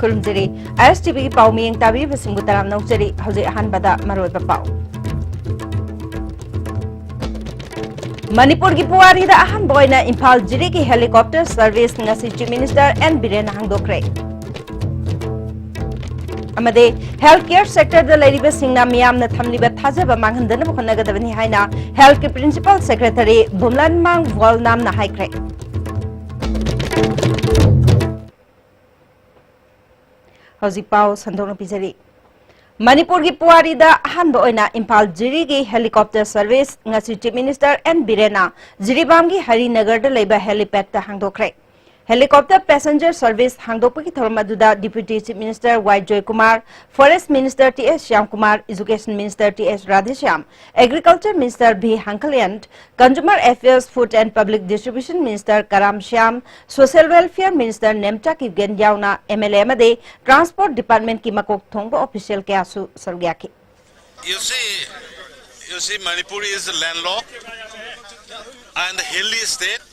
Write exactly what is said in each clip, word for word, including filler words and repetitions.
ꯈꯨꯔꯨꯝꯖꯔꯤ꯫ ꯑꯥꯏ S T ꯚꯤꯒꯤ ꯄꯥꯎ ꯃꯤꯌꯦꯡ ꯇꯥꯕꯤꯔꯤꯕꯁꯤꯡꯕꯨ ꯇꯔꯥꯝꯅ ꯑꯣꯛꯆꯔꯤ꯫ ꯍꯧꯖꯤꯛ ꯑꯍꯥꯟꯕꯗ ꯃꯔꯨꯑꯣꯏꯕ ꯄꯥꯎ꯫ ꯃꯅꯤꯄꯨꯔꯒꯤ ꯄꯨꯋꯥꯔꯤꯗ ꯑꯍꯥꯟꯕ ꯑꯣꯏꯅ ꯏꯝꯐꯥꯜ ꯖꯤꯔꯤꯒꯤ helicopter service ꯉꯁꯤ Chief Minister ꯑꯦꯟ ꯕꯤꯔꯦꯟꯅ ꯍꯥꯡꯗꯣꯛꯈ꯭ꯔꯦ꯫ ꯑꯃꯗꯤ health care sectorꯗ ꯂꯩꯔꯤꯕꯁꯤꯡꯅ ꯃꯤꯌꯥꯝꯅ ꯊꯝꯂꯤꯕ ꯊꯥꯖꯕ ꯃꯥꯡꯍꯟꯗꯅꯕ ꯍꯣꯠꯅꯒꯗꯕꯅꯤ ꯍꯥꯏꯅ healthꯀꯤ Principal Secretary ꯕꯨꯝꯂꯟꯃꯥꯡ ꯋꯣꯜꯅꯥꯝꯅ ꯍꯥꯏꯈ꯭ꯔꯦ꯫ ꯍꯧꯖꯤꯛ ꯄꯥꯎ ꯁꯟꯗꯣꯛꯅ ꯄꯤꯖꯔꯤ꯫ ꯃꯅꯤꯄꯨꯔꯒꯤ ꯄꯨꯋꯥꯔꯤꯗ ꯑꯍꯥꯟꯕ ꯑꯣꯏꯅ ꯏꯝꯐꯥꯜ ꯖꯤꯔꯤꯒꯤ helicopter service ꯉꯁꯤ Chief Minister ꯑꯦꯟ ꯕꯤꯔꯦꯟꯅ ꯖꯤꯔꯤꯕꯥꯝꯒꯤ ꯍꯔꯤꯅꯒꯔꯗ ꯂꯩꯕ helipadꯇ ꯍꯥꯡꯗꯣꯛꯈ꯭ꯔꯦ꯫ Helicopter passenger service ꯍꯥꯡꯗꯣꯛꯄꯒꯤ ꯊꯧꯔꯝ ꯑꯗꯨꯗ Deputy Chief Minister Y Joykumar, Forest Minister T S Shyamkumar, Education Minister T S Radheshyam, Agriculture Minister V Hangkhalen, Consumer Affairs, Food and Public Distribution Minister Karam Shyam, Social Welfare Minister Nemcha Kipgen ꯌꯥꯎꯅ M L A ꯑꯃꯗꯤ Transport Departmentꯀꯤ ꯃꯀꯣꯛ ꯊꯣꯡꯕ official ꯀꯌꯥꯁꯨ ꯁꯔꯨꯛ ꯌꯥꯈꯤ꯫ You see, you see, Manipur is landlocked and hilly state,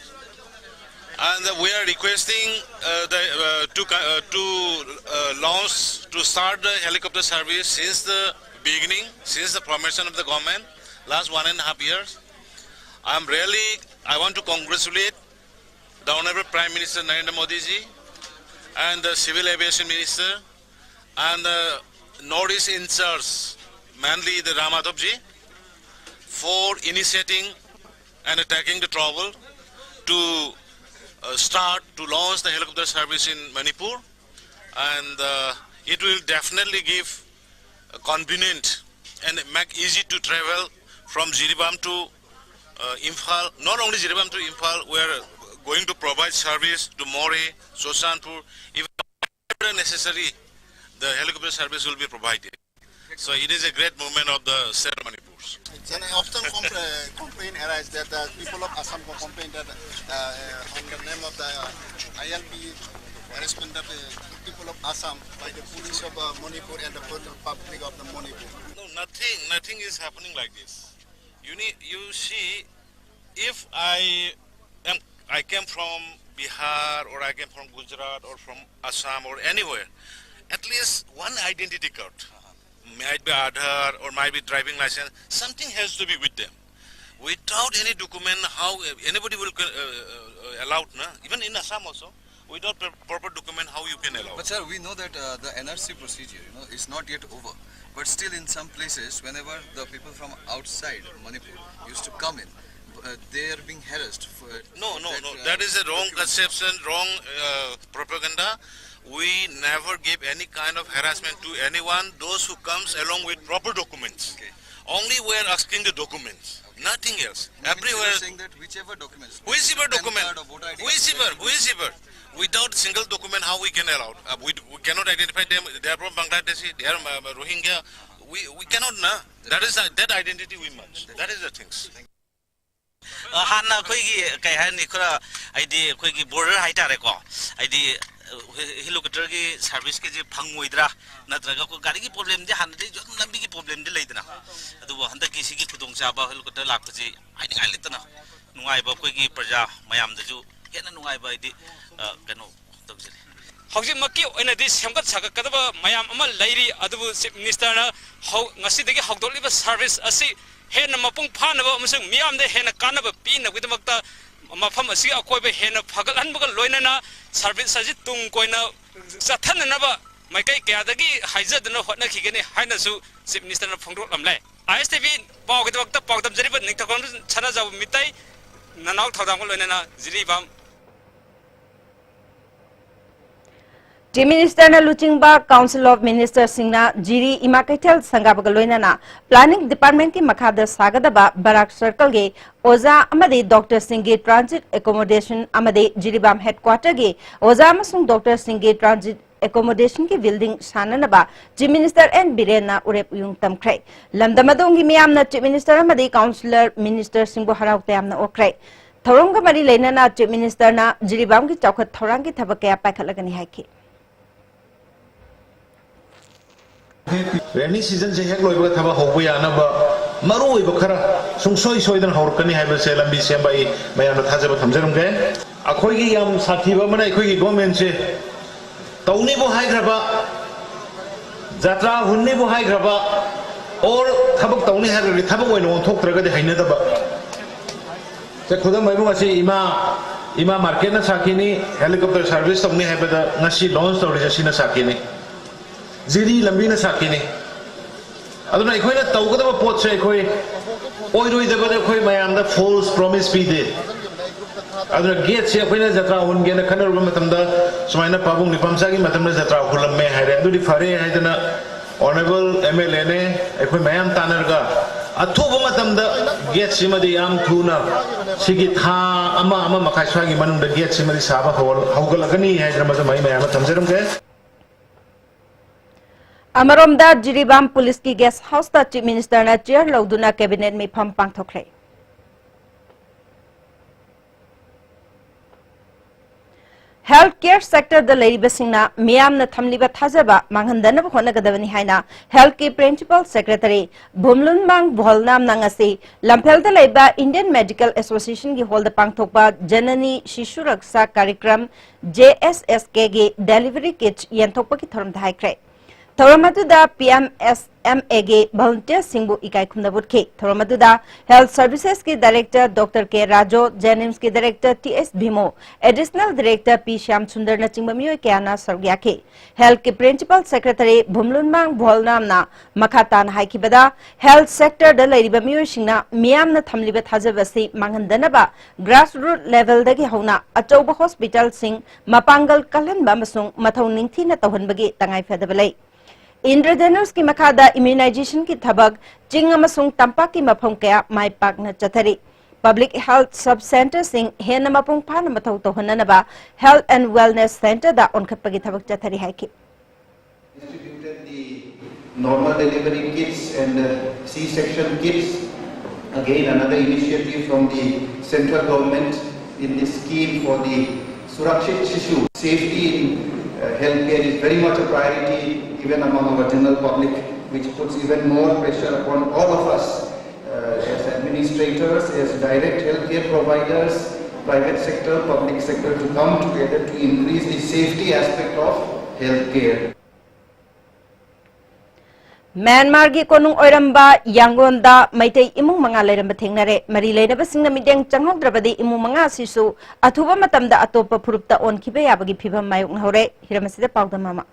and we are requesting uh, the, uh, to co- uh, to uh, launch to start the helicopter service since the beginning, since the formation of the government, last one and a half years. I'm really, I want to congratulate the Honorable Prime Minister Narendra Modi ji and the Civil Aviation Minister and the Northeast in charge, mainly the Ram Madhav ji, for initiating and attacking the trouble to uh, start to launch the helicopter service in Manipur, and uh, it will definitely give uh, convenient and make easy to travel from Jiribam to uh, Imphal. Not only Jiribam to Imphal, we are going to provide service to Moreh, Churachandpur, even necessary, the helicopter service will be provided. So it is a great movement of the state of Manipur. And often compl- complaint arises that the people of Assam complain that uh, on the name of the I L P arrestment of the people of Assam by the police of uh, Manipur and the public of the Manipur. No, nothing, nothing is happening like this. You need, you see, if I am, I came from Bihar, or I came from Gujarat or from Assam or anywhere, at least one identity card, might be Aadhaar or might be driving license, something has to be with them. Without any document, how anybody will uh, uh, allowed, na? Even in Assam also, without pro- proper document, how you can allow? But sir, we know that uh, the N R C procedure, you know, is not yet over. But still, in some places, whenever the people from outside Manipur used to come in, uh, they are being harassed. For, No, no, that, no. uh, That is a wrong document. Conception, wrong uh, propaganda. We never give any kind of harassment to anyone. Those who comes along with proper documents. Okay. Only we are asking the documents. Nothing else. Everywhere. Saying that whichever documents, Whichever document. Card or voter I D card, Whichever, whichever. Without single document, how we can allow? Uh, we, we cannot identify them. They are from Bangladeshi. They are uh, Rohingya. We, we cannot, na. That is uh, that identity we must. That is the things. ꯑ, ꯍꯥꯟꯅ ꯑꯩꯈꯣꯏꯒꯤ, ꯀꯩ ꯍꯥꯏꯅꯤ, ꯈꯔ, ꯍꯥꯏꯗꯤ, ꯑꯩꯈꯣꯏꯒꯤ border ꯍꯥꯏꯇꯥꯔꯦꯀꯣ, ꯍꯥꯏꯗꯤ, ꯑ, ꯍꯦꯂꯤꯀꯣꯞꯇꯔꯒꯤ ꯁꯥꯔꯚꯤꯁꯀꯤꯁꯦ ꯐꯪꯉꯣꯏꯗ꯭ꯔꯥ, ꯅꯠꯇ꯭ꯔꯒ ꯑꯩꯈꯣꯏ ꯒꯥꯔꯤꯒꯤ ꯄ꯭ꯔꯣꯕ꯭ꯂꯦꯝꯗꯤ ꯍꯥꯟꯅꯗꯒꯤꯁꯨ ꯑꯗꯨꯝ ꯂꯝꯕꯤꯒꯤ ꯄ꯭ꯔꯣꯕ꯭ꯂꯦꯝꯗꯤ ꯂꯩꯗꯅ, ꯑꯗꯨꯕꯨ ꯍꯟꯗꯛꯀꯤ ꯁꯤꯒꯤ ꯈꯨꯗꯣꯡꯆꯥꯕ ꯍꯦꯂꯤꯀꯣꯞꯇꯔ ꯂꯥꯛꯄꯁꯤ ꯍꯥꯏꯅꯤꯡꯉꯥꯏ ꯂꯩꯇꯅ ꯅꯨꯡꯉꯥꯏꯕ, ꯑꯩꯈꯣꯏꯒꯤ ꯄ꯭ꯔꯖꯥ ꯃꯌꯥꯝꯗꯁꯨ ꯍꯦꯟꯅ ꯅꯨꯡꯉꯥꯏꯕ, ꯍꯥꯏꯗꯤ, ꯑ, ꯀꯩꯅꯣ ꯇꯧꯖꯔꯤ꯫ ꯍꯧꯖꯤꯛꯃꯛꯀꯤ ꯑꯣꯏꯅꯗꯤ ꯁꯦꯝꯒꯠ ꯁꯥꯒꯠꯀꯗꯕ ꯃꯌꯥꯝ ꯑꯃ ꯂꯩꯔꯤ, ꯑꯗꯨꯕꯨ ꯆꯤꯐ ꯃꯤꯅꯤꯁꯇꯔꯅ ꯍꯧ-, ꯉꯁꯤꯗꯒꯤ ꯍꯧꯗꯣꯛꯂꯤꯕ ꯁꯥꯔꯚꯤꯁ ꯑꯁꯤ ꯍꯦꯟꯅ ꯃꯄꯨꯡ ꯐꯥꯅꯕ ꯑꯃꯁꯨꯡ ꯃꯤꯌꯥꯝꯗ ꯍꯦꯟꯅ ꯀꯥꯟꯅꯕ ꯄꯤꯅꯕꯒꯤꯗꯃꯛꯇ ꯃꯐꯝ ꯑꯁꯤꯒꯤ ꯑꯀꯣꯏꯕ ꯍꯦꯟꯅ ꯐꯒꯠꯍꯟꯕꯒ ꯂꯣꯏꯅꯅ ꯁꯥꯔꯚꯤꯁ ꯑꯁꯤ ꯇꯨꯡ ꯀꯣꯏꯅ ꯆꯠꯊꯅꯅꯕ ꯃꯥꯏꯀꯩ ꯀꯌꯥꯗꯒꯤ ꯍꯥꯏꯖꯗꯨꯅ ꯍꯣꯠꯅꯈꯤꯒꯅꯤ ꯍꯥꯏꯅꯁꯨ ꯆꯤꯐ ꯃꯤꯅꯤꯁꯇꯔꯅ ꯐꯣꯡꯗꯣꯛꯂꯝꯂꯦ꯫ ꯑꯥꯏ ꯑꯦꯁ ꯇꯤ ꯚꯤ ꯄꯥꯎꯒꯤꯗꯃꯛꯇ ꯄꯥꯎꯗꯝꯖꯔꯤꯕ ꯅꯤꯡꯊꯧꯈꯣꯡ ꯁꯅꯥꯖꯥꯎꯕ ꯃꯤꯇꯩ ꯅꯅꯥꯎ ꯊꯧꯗꯥꯡ ꯂꯣꯏꯅꯅ ꯖꯤꯔꯤꯕꯥꯝ꯫ Chief Minister ꯅ ꯂꯨꯆꯤꯡꯕ Council of Minister ꯁꯤꯡꯅ ꯖꯤꯔꯤ ꯏꯃꯥ ꯀꯩꯊꯦꯜ ꯁꯪꯒꯥꯕꯒ ꯂꯣꯏꯅꯅ Planning Department ꯀꯤ ꯃꯈꯥꯗ ꯁꯥꯒꯗꯕ ꯕꯔꯥꯛ Circle ꯒꯤ ꯑꯣꯖꯥ ꯑꯃꯗꯤ doctor ꯁꯤꯡꯒꯤ transit accommodation ꯑꯃꯗꯤ ꯖꯤꯔꯤꯕꯥꯝ headquarter ꯒꯤ ꯑꯣꯖꯥ ꯑꯃꯁꯨꯡ doctor ꯁꯤꯡꯒꯤ transit accommodation ꯒꯤ building ꯁꯥꯅꯅꯕ Chief Minister N ꯕꯤꯔꯦꯟꯅ ꯎꯔꯦꯞ ꯎꯌꯨꯡ ꯇꯝꯈ꯭ꯔꯦ꯫ ꯂꯝꯗꯝ ꯑꯗꯣꯝꯒꯤ ꯃꯤꯌꯥꯝꯅ Chief Minister ꯑꯃꯗꯤ Councillor Minister ꯁꯤꯡꯕꯨ ꯍꯔꯥꯎ ꯇꯌꯥꯝꯅ ꯑꯣꯛꯈ꯭ꯔꯦ꯫ ꯊꯧꯔꯝꯒ ꯃꯔꯤ ꯂꯩꯅꯅ Chief Minister ꯅ ꯖꯤꯔꯤꯕꯥꯝꯒꯤ ꯆꯥꯎꯈꯠ ꯊꯧꯔꯥꯡꯒꯤ ꯊꯕꯛ ꯀꯌꯥ ꯄꯥꯏꯈꯠꯂꯒꯅꯤ ꯍꯥꯏꯈꯤ꯫ Rainy season ꯁꯦ ꯍꯦꯛ ꯂꯣꯏꯕꯒ ꯊꯕꯛ ꯍꯧꯕ ꯌꯥꯅꯕ ꯃꯔꯨ ꯑꯣꯏꯕ ꯈꯔ ꯁꯨꯡꯁꯣꯏ ꯁꯣꯏꯗꯅ ꯍꯧꯔꯛꯀꯅꯤ ꯍꯥꯏꯕꯁꯦ ꯂꯝꯕꯤ ꯁꯦꯝꯕ ꯑꯩ ꯃꯌꯥꯝꯗ ꯊꯥꯖꯕ ꯊꯝꯖꯔꯝꯒꯦ꯫ ꯑꯩꯈꯣꯏꯒꯤ ꯌꯥꯝ ꯁꯥꯊꯤꯕ ꯑꯃꯅ ꯑꯩꯈꯣꯏꯒꯤ ꯒꯣꯔꯃꯦꯟꯁꯦ ꯇꯧꯅꯤꯕꯨ ꯍꯥꯏꯈ꯭ꯔꯕ, ꯖꯇ꯭ꯔꯥ ꯍꯨꯟꯅꯤꯕꯨ ꯍꯥꯏꯈ꯭ꯔꯕ, ꯑꯣꯔ ꯊꯕꯛ ꯇꯧꯅꯤ ꯍꯥꯏꯔꯒꯗꯤ ꯊꯕꯛ ꯑꯣꯏꯅ ꯑꯣꯟꯊꯣꯛꯇ꯭ꯔꯒꯗꯤ ꯍꯩꯅꯗꯕ꯫ ꯁꯦ, ꯈꯨꯗꯝ ꯑꯣꯏꯕ ꯉꯁꯤ ꯏꯃꯥ, ꯏꯃꯥ ꯃꯥꯔꯀꯦꯠꯅ ꯁꯥꯈꯤꯅꯤ, ꯍꯦꯂꯤꯀꯣꯞꯇꯔ ꯁꯥꯔꯚꯤꯁ ꯇꯧꯅꯤ ꯍꯥꯏꯕꯗ ꯉꯁꯤ ꯂꯣꯟꯁ ꯇꯧꯔꯤꯁꯦ ꯁꯤꯅ ꯁꯥꯈꯤꯅꯤ꯫ ꯖꯤꯔꯤ ꯂꯝꯕꯤꯅ ꯁꯥꯈꯤꯅꯤ꯫ ꯑꯗꯨꯅ ꯑꯩꯈꯣꯏꯅ ꯇꯧꯒꯗꯕ ꯄꯣꯠꯁꯦ ꯑꯩꯈꯣꯏ ꯑꯣꯏꯔꯣꯏꯗꯕꯗ ꯑꯩꯈꯣꯏ ꯃꯌꯥꯝꯗ ꯐꯣꯜꯁ ꯄ꯭ꯔꯣꯃꯤꯁ ꯄꯤꯗꯦ꯫ ꯑꯗꯨꯅ ꯒꯦꯠꯁꯦ ꯑꯩꯈꯣꯏꯅ ꯖꯇ꯭ꯔꯥ ꯍꯨꯟꯒꯦꯅ ꯈꯟꯅꯔꯨꯕ ꯃꯇꯝꯗ ꯁꯨꯃꯥꯏꯅ ꯄꯥꯕꯨꯡ ꯅꯤꯄꯥꯝꯆꯥꯒꯤ ꯃꯇꯝꯗ ꯖꯇ꯭ꯔꯥ ꯍꯨꯜꯂꯝꯃꯦ ꯍꯥꯏꯔꯦ, ꯑꯗꯨꯗꯤ ꯐꯔꯦ ꯍꯥꯏꯗꯅ ꯑꯣꯅꯔꯦꯕꯜ ꯑꯦꯝ ꯑꯦꯜ ꯑꯦꯅꯦ ꯑꯩꯈꯣꯏ ꯃꯌꯥꯝ ꯇꯥꯟꯅꯔꯒ ꯑꯊꯨꯕ ꯃꯇꯝꯗ ꯒꯦꯠꯁꯤꯃꯗꯤ ꯌꯥꯝ ꯊꯨꯅ ꯁꯤꯒꯤ ꯊꯥ ꯑꯃ, ꯑꯃ ꯃꯈꯥꯏ ꯁ꯭ꯋꯥꯏꯒꯤ ꯃꯅꯨꯡꯗ ꯒꯦꯠꯁꯤꯃꯗꯤ ꯁꯥꯕ ꯍꯧ-, ꯍꯧꯒꯠꯂꯒꯅꯤ ꯍꯥꯏꯗꯅ ꯃꯗꯨ ꯑꯩ ꯃꯌꯥꯝ ꯑꯃ ꯊꯝꯖꯔꯝꯒꯦ꯫ ꯑꯃꯔꯣꯝꯗ ꯖꯤꯔꯤꯕꯥꯝ ꯄꯨꯂꯤꯁꯀꯤ ꯒꯦꯁ ꯍꯥꯎꯁꯇ ꯆꯤꯐ ꯃꯤꯅꯤꯁꯇꯔꯅ ꯆꯤꯌꯔ ꯂꯧꯗꯨꯅ ꯀꯦꯕꯤꯅꯦꯠ ꯃꯤꯐꯝ ꯄꯥꯡꯊꯣꯛꯈ꯭ꯔꯦ꯫ ꯍꯦꯜꯊ ꯀꯦꯌꯔ ꯁꯦꯛꯇꯔꯗ ꯂꯩꯔꯤꯕꯁꯤꯡꯅ ꯃꯤꯌꯥꯝꯅ ꯊꯝꯂꯤꯕ ꯊꯥꯖꯕ ꯃꯥꯡꯍꯟꯗꯅꯕ ꯍꯣꯠꯅꯒꯗꯕꯅꯤ ꯍꯥꯏꯅ ꯍꯦꯜꯊꯀꯤ ꯄ꯭ꯔꯤꯟꯁꯤꯄꯥꯜ ꯁꯦꯀ꯭ꯔꯦꯇꯔꯤ ꯚꯨꯝꯂꯨꯟꯃꯥꯡ ꯚꯣꯜꯅꯥꯝꯅ ꯉꯁꯤ ꯂꯝꯐꯦꯜꯗ ꯂꯩꯕ ꯏꯟꯗꯤꯌꯟ ꯃꯦꯗꯤꯀꯦꯜ ꯑꯦꯁꯣꯁꯤꯌꯦꯁꯟꯒꯤ ꯍꯣꯜꯗ ꯄꯥꯡꯊꯣꯛꯄ ꯖꯅꯅꯤ ꯁꯤꯁꯨ ꯔꯛꯁꯥ ꯀꯥꯔꯤꯀ꯭ꯔꯝ, ꯖꯦ ꯑꯦꯁ ꯑꯦꯁ ꯀꯦꯒꯤ ꯗꯦꯂꯤꯚꯔꯤ ꯀꯤꯠꯁ ꯌꯦꯟꯊꯣꯛꯄꯒꯤ ꯊꯧꯔꯝꯗ ꯍꯥꯏꯈ꯭ꯔꯦ꯫ ꯊꯧꯔꯝ ꯑꯗꯨꯗ ꯄꯤ ꯑꯦꯝ ꯑꯦꯁ ꯑꯦꯝ ꯑꯦꯒꯤ ꯚꯣꯂꯨꯟꯇꯤꯌꯔꯁꯤꯡꯕꯨ ꯏꯀꯥꯏ ꯈꯨꯝꯅꯕ ꯎꯠꯈꯤ꯫ ꯊꯧꯔꯝ ꯑꯗꯨꯗ ꯍꯦꯜꯊ ꯁꯔꯚꯤꯁꯦꯁꯀꯤ ꯗꯥꯏꯔꯦꯛꯇꯔ ꯗꯣꯛꯇꯔ ꯀꯦ ꯔꯥꯖꯣ, ꯖꯦꯅꯤꯝꯁꯀꯤ ꯗꯥꯏꯔꯦꯛꯇꯔ ꯇꯤ ꯑꯦꯁ ꯚꯤꯃꯣ, ꯑꯦꯗꯤꯁꯅꯦꯜ ꯗꯥꯏꯔꯦꯛꯇꯔ ꯄꯤ ꯁ꯭ꯌꯥꯝ ꯁꯨꯟꯗꯔꯅꯆꯤꯡꯕ ꯃꯤꯑꯣꯏ ꯀꯌꯥꯅ ꯁꯔꯨꯛ ꯌꯥꯈꯤ꯫ ꯍꯦꯜꯊꯀꯤ ꯄ꯭ꯔꯤꯟꯁꯤꯄꯥꯜ ꯁꯦꯀ꯭ꯔꯦꯇꯔꯤ ꯚꯨꯝꯂꯨꯟꯃꯥꯡ ꯚꯣꯜꯅꯥꯝꯅ ꯃꯈꯥ ꯇꯥꯅ ꯍꯥꯏꯈꯤꯕꯗ, ꯍꯦꯜꯊ ꯁꯦꯛꯇꯔꯗ ꯂꯩꯔꯤꯕ ꯃꯤꯑꯣꯏꯁꯤꯡꯅ ꯃꯤꯌꯥꯝꯅ ꯊꯝꯂꯤꯕ ꯊꯥꯖꯕ ꯑꯁꯤ ꯃꯥꯡꯍꯟꯗꯅꯕ ꯒ꯭ꯔꯥꯁꯔꯨꯠ ꯂꯦꯚꯦꯜꯗꯒꯤ ꯍꯧꯅ ꯑꯆꯧꯕ ꯍꯣꯁꯄꯤꯇꯥꯜꯁꯤꯡ ꯃꯄꯥꯡꯒꯜ ꯀꯜꯍꯟꯕ ꯑꯃꯁꯨꯡ ꯃꯊꯧ ꯅꯤꯡꯊꯤꯅ ꯇꯧꯍꯟꯕꯒꯤ ꯇꯉꯥꯏꯐꯗꯕ ꯂꯩ꯫ ꯏꯟꯗ꯭ꯔꯙꯅꯨꯁꯀꯤ ꯃꯈꯥꯗ ꯏꯝꯌꯨꯅꯥꯏꯖꯦꯁꯟꯒꯤ ꯊꯕꯛ ꯆꯤꯡ ꯑꯃꯁꯨꯡ ꯇꯝꯄꯥꯛꯀꯤ ꯃꯐꯝ ꯀꯌꯥ ꯃꯥꯏ ꯄꯥꯛꯅ ꯆꯠꯊꯔꯤ꯫ ꯄꯕ꯭ꯂꯤꯛ ꯍꯦꯜꯊ ꯁꯕ ꯁꯦꯟꯇꯔꯁꯤꯡ ꯍꯦꯟꯅ ꯃꯄꯨꯡ ꯐꯥꯅ ꯃꯊꯧ ꯇꯧꯍꯟꯅꯅꯕ ꯍꯦꯜꯊ ꯑꯦꯟ ꯋꯦꯜꯅꯦꯁ ꯁꯦꯟꯇꯔꯗ ꯑꯣꯟꯈꯠꯄꯒꯤ ꯊꯕꯛ ꯆꯠꯊꯔꯤ ꯍꯥꯏꯈꯤ꯫ Distributed the normal delivery kits and the C-section kits. Again, another initiative from the central government in this scheme for the Surakshit Shishu. Safety in uh, healthcare is very much a priority even among our general public, which puts even more pressure upon all of us uh, as administrators, as direct healthcare providers, Private sector, public sector to come together to increase the safety aspect of healthcare. ꯃ꯭ꯌꯥꯟꯃꯥꯔꯒꯤ ꯀꯣꯅꯨꯡ ꯑꯣꯏꯔꯝꯕ ꯌꯥꯡꯒꯣꯟꯗ ꯃꯩꯇꯩ ꯏꯃꯨꯡ ꯃꯉꯥ ꯂꯩꯔꯝꯕ ꯊꯦꯡꯅꯔꯦ꯫ ꯃꯔꯤ ꯂꯩꯅꯕꯁꯤꯡꯅ ꯃꯤꯠꯌꯦꯡ ꯆꯪꯍꯧꯗ꯭ꯔꯕꯗꯤ ꯏꯃꯨꯡ ꯃꯉꯥ ꯑꯁꯤꯁꯨ ꯑꯊꯨꯕ ꯃꯇꯝꯗ ꯑꯇꯣꯞꯄ ꯐꯨꯔꯨꯞꯇ ꯑꯣꯟꯈꯤꯕ ꯌꯥꯕꯒꯤ ꯐꯤꯕꯝ ꯃꯥꯌꯣꯛꯅꯍꯧꯔꯦ꯫ ꯍꯤꯔꯝ ꯑꯁꯤꯗ ꯄꯥꯎꯗꯝ ꯑꯃ꯫